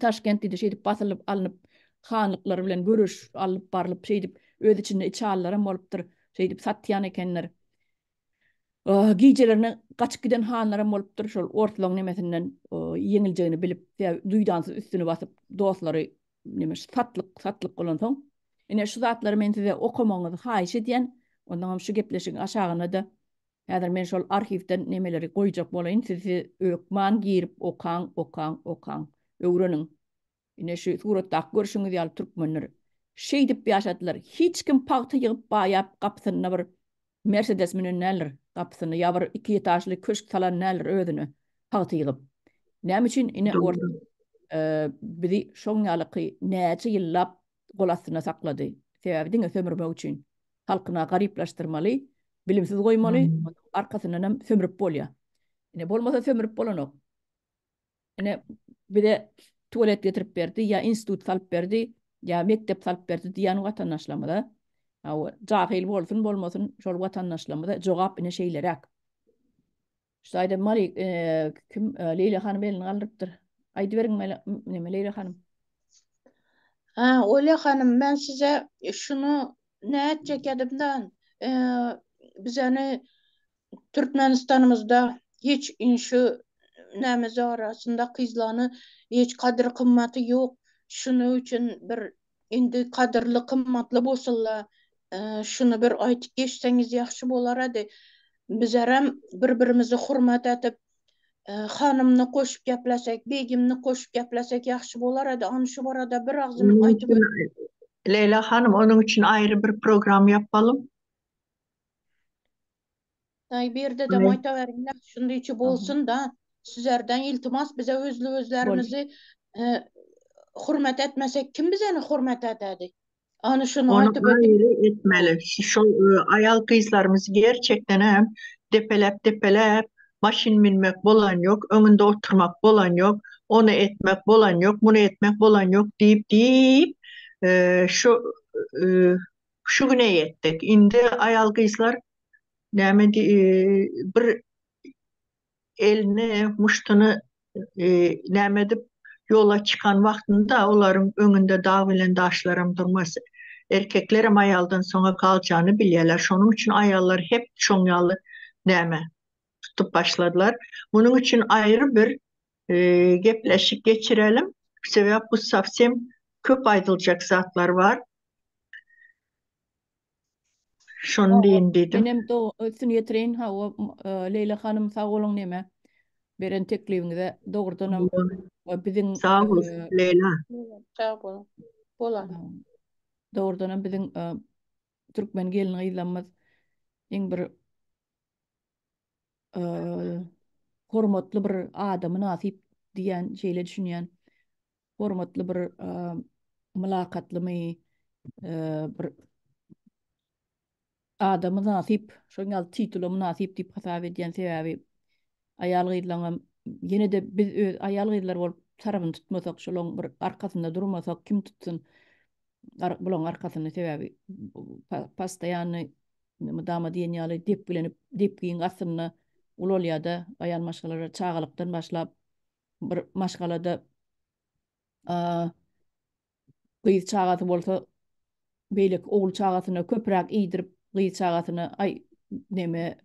Taşkent diýdi, şeýdip basylyp alnyp, hanlyklar bilen göreş alnyp barlyp, şeýdip öz içinde içalylaram bolupdyr, şeýdip satýan ekenler. Gijelerine gaçyp giden hanlaram bolupdyr, şol orslaň nemesinden ýeňiljegini bilip, duýdansyz üstüni basyp, dostlary neme satlyk, satlyk bolansoň. Ine şu zatlary men size okamagyňyzy haýyş edýän. Ondan hem şu gepleşigiň aşagynda-da Häzir men şol arhiwden nemeleri goýjak bolaýyn, siz hökman girip okaň, okaň, okaň. Öwreniň. Ine şu suratdaky görşüňiz ýaly türkmenler şeýdip ýaşadylar. Hiç kim pagta ýygyp baýap gapysynda bir Mersedes münen däldir gapysynda ýa bir iki etažly köşk salan däldir özüne pagta ýygyp. Näme üçin ine ors bizi şoň ýalyky näçe ýyllap gol astynda saklady. Sebäbi diňe sömürmek üçin. Halkyna garyplaşdyrmaly, bilimsiz goýmaly, arkasyndan hem sömürip bolýar. Ine bolmasa sömürip bolanok. Ine bize tualet getirip berdi, ýa institut salyp berdi, ýa mekdep salyp berdi diýen watandaşlarymyza, jahyl bolsun bolmasyn şol watandaşlarymyza jogap ine şeýleräk. Şu taýda Mali kim Leýla hanym elini galdyrypdyr. Aýdyberiň neme Leýla hanym. Ha, Olýa hanym, men size şuny nätjek edimden, bizeni Türkmenistanymyzda hiç şu nämesi arasynda kyzlany hiç kadyr gymmaty ýok. Şuny üçin bir indi kadyrly gymmatly bolsunlar. Şuny bir aýtyp geçseňiz ýagşy bolarady. Bizerem bir-birimizi hurmat edip, hanymny goşup geplesek, begimni goşup geplesek ýagşy bolarady. Any şu barada bir agzym aýtyp Leýla hanym, onuň üçin aýry bir program ýapalym. Aý bu ýerde-de aýtaweriňler, şundyçy bolsun-da. Sizlerden iltimas, bize özli-özlerimizi hurmat etmesek, kim bizeni hurmat ededi? Any şuny Ony aýtyp ötüň. aýry etmeli. Şol aýal gyzlarymyz gerçekden hem depeläp depeläp maşyn münmek bolan ýok, öňünde oturmak bolan ýok, ony etmek bolan ýok, muny etmek bolan ýok diýip diýip şu şu güne ýetdik. Indi aýal gyzlar näme bir elini, muştuny näme edip ýola çykan wagtynda olaryň öňünde dag bilen daşlaram durmaz. Erkeklerem aýaldan soňa galjagyny bilýärler. Şonuň üçin aýallar hep şoň ýaly näme tutup başladylar. Munuň üçin aýry bir gepleşik geçirelim. Sebäp bu sowsem köp aýdyljak zatlar bar. Şony diýin diýdim. Menem üstüni ýetireýin hawa Leýla hanym sag boluň neme beren teklibiňize dogrudanam biziň Sag bol Leýla. Sag boluň. Bolar. Dogrudanam biziň türkmen gelin gyzlarymyz iň bir hormatly bir ada mynasyp diýen şeýle düşünýän. Hormatly bir mylakatlymy bir ada mynasyp, şoň ýaly titula mynasyp diýip hasap edýän sebäbi aýal-gyzlaňam ýene-de biz öz aýal-gyzlar bolup tarapyny tutmasak, şolaň bir arkasynda durmasak kim tutsun bulaň arkasyny sebäbi postoýanny mydama diýen ýaly depgilenip depgiň astynda ulalýada aýal maşgalalar çagalykdan başlap bir maşgalada gyz çagasy bolsa beýleki ogul çagasyna köpräk iýdirip gyz çagasyna aý neme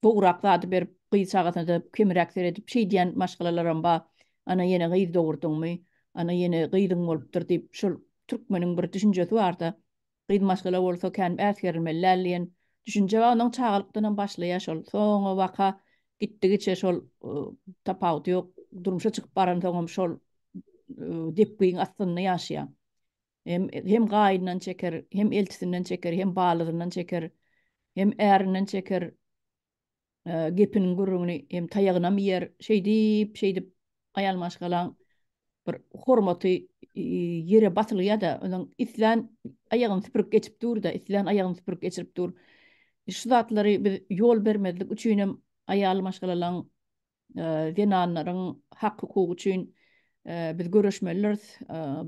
gowrak zady berip gyz çagasyna da kemräk seredip şeýdýän maşgalalaram bar. Ana ýene gyz dogurdyňmy? Ana ýene gyzyň bolupdyr diýip şol türkmeniň bir düşünjesi barda. Gyz maşgala bolsa kän äsgerilmeli däl diýen düşünje bar. Onuň çagalykdanam başlaýar şol. Soňa waka gitdigiçe şol tapawudy ýok. Durmuşa çykyp baransoňam şol depgiň astynda ýaşaýar. Hem hem gaýyndan çeker, hem eltisinden çeker, hem balazyndan çeker, hem ärinden çeker. Gepiniň gürrüňini hem taýagynam iýer. Şeýdip, şeýdip aýal maşgalaň bir hormaty ýere basylýar-da, onuň islän aýagyny süpürip geçip dur-da, islän aýagyny süpürip geçirip dur. Şu zatlary biz ýol bermezlik üçinem aýal maşgalalaň zenanlaryň hak-hukugy üçin biz göreşmelidiris.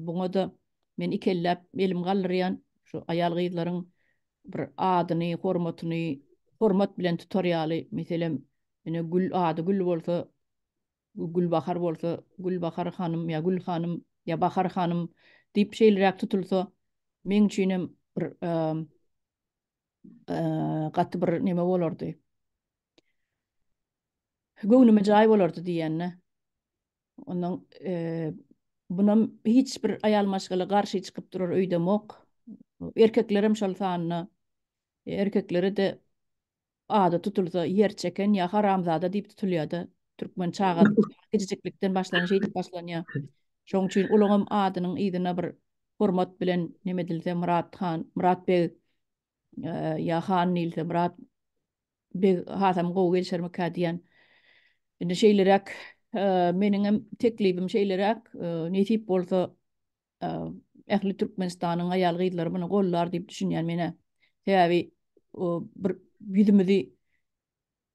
Buňa-da men ikelläp elim galdyrýan şu aýal-gyzlaryň bir adyny, hormatyny hormat bilen tutar ýaly, meselem, ine Gül ady Gül bolsa, Gülbahar bolsa, Gülbahar hanym ýa Gül hanym ýa Bahar hanym diýip şeýleräk tutulsa, meň üçinem bir gaty bir neme bolardy. Göwnüme jaý bolardy diýende. Ondan bunam hiç bir aýal maşgala garşy çykyp durar öýdemok. Erkeklerem şol sanda. Erkeklere-de ady tutulsa ýer çeken ýa haramzada diýip tutulýar-da. Türkmen çaga kiçijiklikden başlanýar, şeýdip başlanýar. Şoň üçin olaňam adynyň yzyna bir hormat bilen neme edilse Myrat han, Myrat beg ýa han diýilse Myrat beg hasam gowy gelişermikä diýen. Indi şeýleräk meniňem teklibim şeýleräk, nesip bolsa ähli Türkmenistanyň aýal-gyzlary muny gollar diýip düşünýän menä. Sebäbi bir ýüzümizi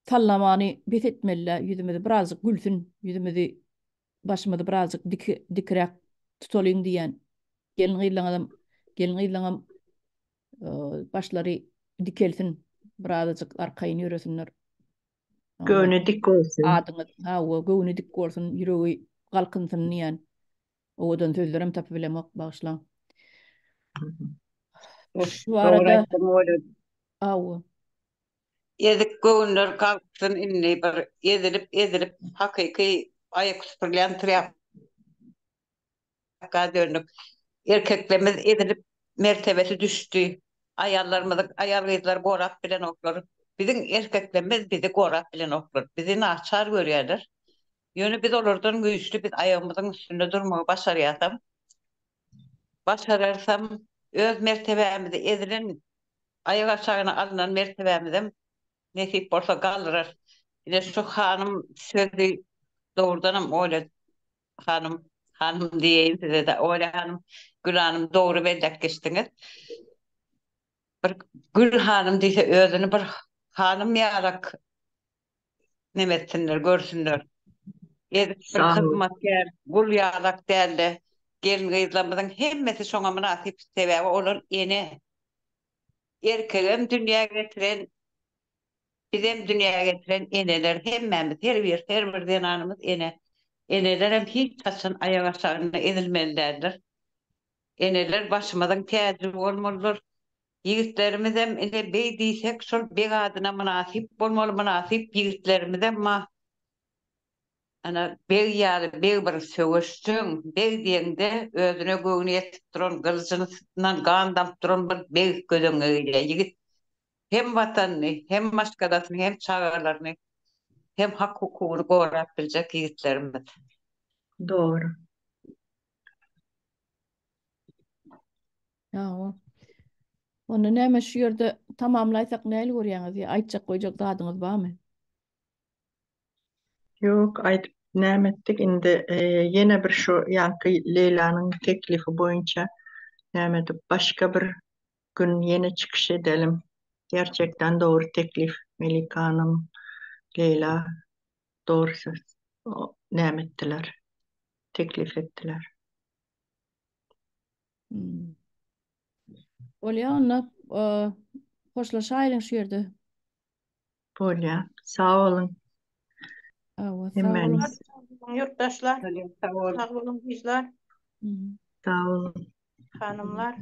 sallamany bes etmeli-dä, ýüzümizi birazjyk gülsün, ýüzümizi başymyzy birazjyk dik dikräk tutalyň diýýän. Gelin-gyzlaňyzam, gelin-gyzlaňam başlary dikelsin, birazajyk arkaýyn ýöresinler. Göwni dik bolsun. Adyňyz, hawa, göwni dik bolsun, ýüregi galkynsyn diýen owadan sözlerem tapyp bilemok, bagyşlaň. Şu Dogry arada aýtdyň Oля. Hawa. Ezik göwünler galksyn indi bir ezilip ezilip hakyky aýak süpürýän trýapka döndük. Erkeklerimiz ezilip mertebesi düşdi. Aýallarymyzy aýal gyzlar gorap bilenoklar. Biziň erkeklerimiz bizi gorap bilenoklar. Bizi naçar görýärler. Ýöne biz olardan güýçli biz aýagymyzyň üstünde durmagy başarýasam başararsam öz mertebämizi ezilen aýak aşagyna alnan mertebämizem nesip bolsa galdyrarys. Ine şu hanym sözi dogrudanam Olýa hanym hanym diýeýin sizede Olýa hanym Gül hanym dogry belläp geçdiňiz. Bir Gül hanym diýse özüni bir hanym ýalak neme etsinler, görsünler. Ezip bir hyzmatkär, gul ýalak däl-de, gelin-gyzlarymyzyň hemmesi şoňa mynasyp, sebäbi olar ene. Erkegem dünýä getiren, bizem dünýä getiren eneler hemmämiz, her bir, her bir zenanymyz ene. Enelerem hiç haçan aýak aşagynda ezilmeli däldir. Eneler başymyzyň täji bolmalydyr. Ýigitlerimizem ine beg diýsek şol beg adyna mynasyp bolmaly mynasyp ýigitlerimizem bar. Ana beg ýaly beg bir söweşjeň beg diýeňde özüne göwni ýetip duran gylyjyndan gan damyp duran bir beg göz öňüňe gelýär ýigit hem watanyny hem maşgalasyny hem çagalaryny hem hak hukugyny gorap biljek ýigitlerimiz. Dogry. Hawa. Onda näme şu ýerde tamamlaýsak nähili görýäňiz? Ýa aýtjak goýjak zadyňyz barmy? Ýok, aýdyp näme etdik indi ýene bir şu ýaňky Leýlanyň teklifi boýunça näme edip başga bir gün ýene çykyş edelim. Gerçekden dogry teklif Melike hanym, Leýla dogry söz näme etdiler, teklif etdiler. Hmm. Bolýa onda hoşlaşaýlyň şu ýerde. Bolýa. Sag boluň. Hawa, sag boluň. Ýurtdaşlar. Sag boluň gyzlar. Sag boluň. Hanymlar.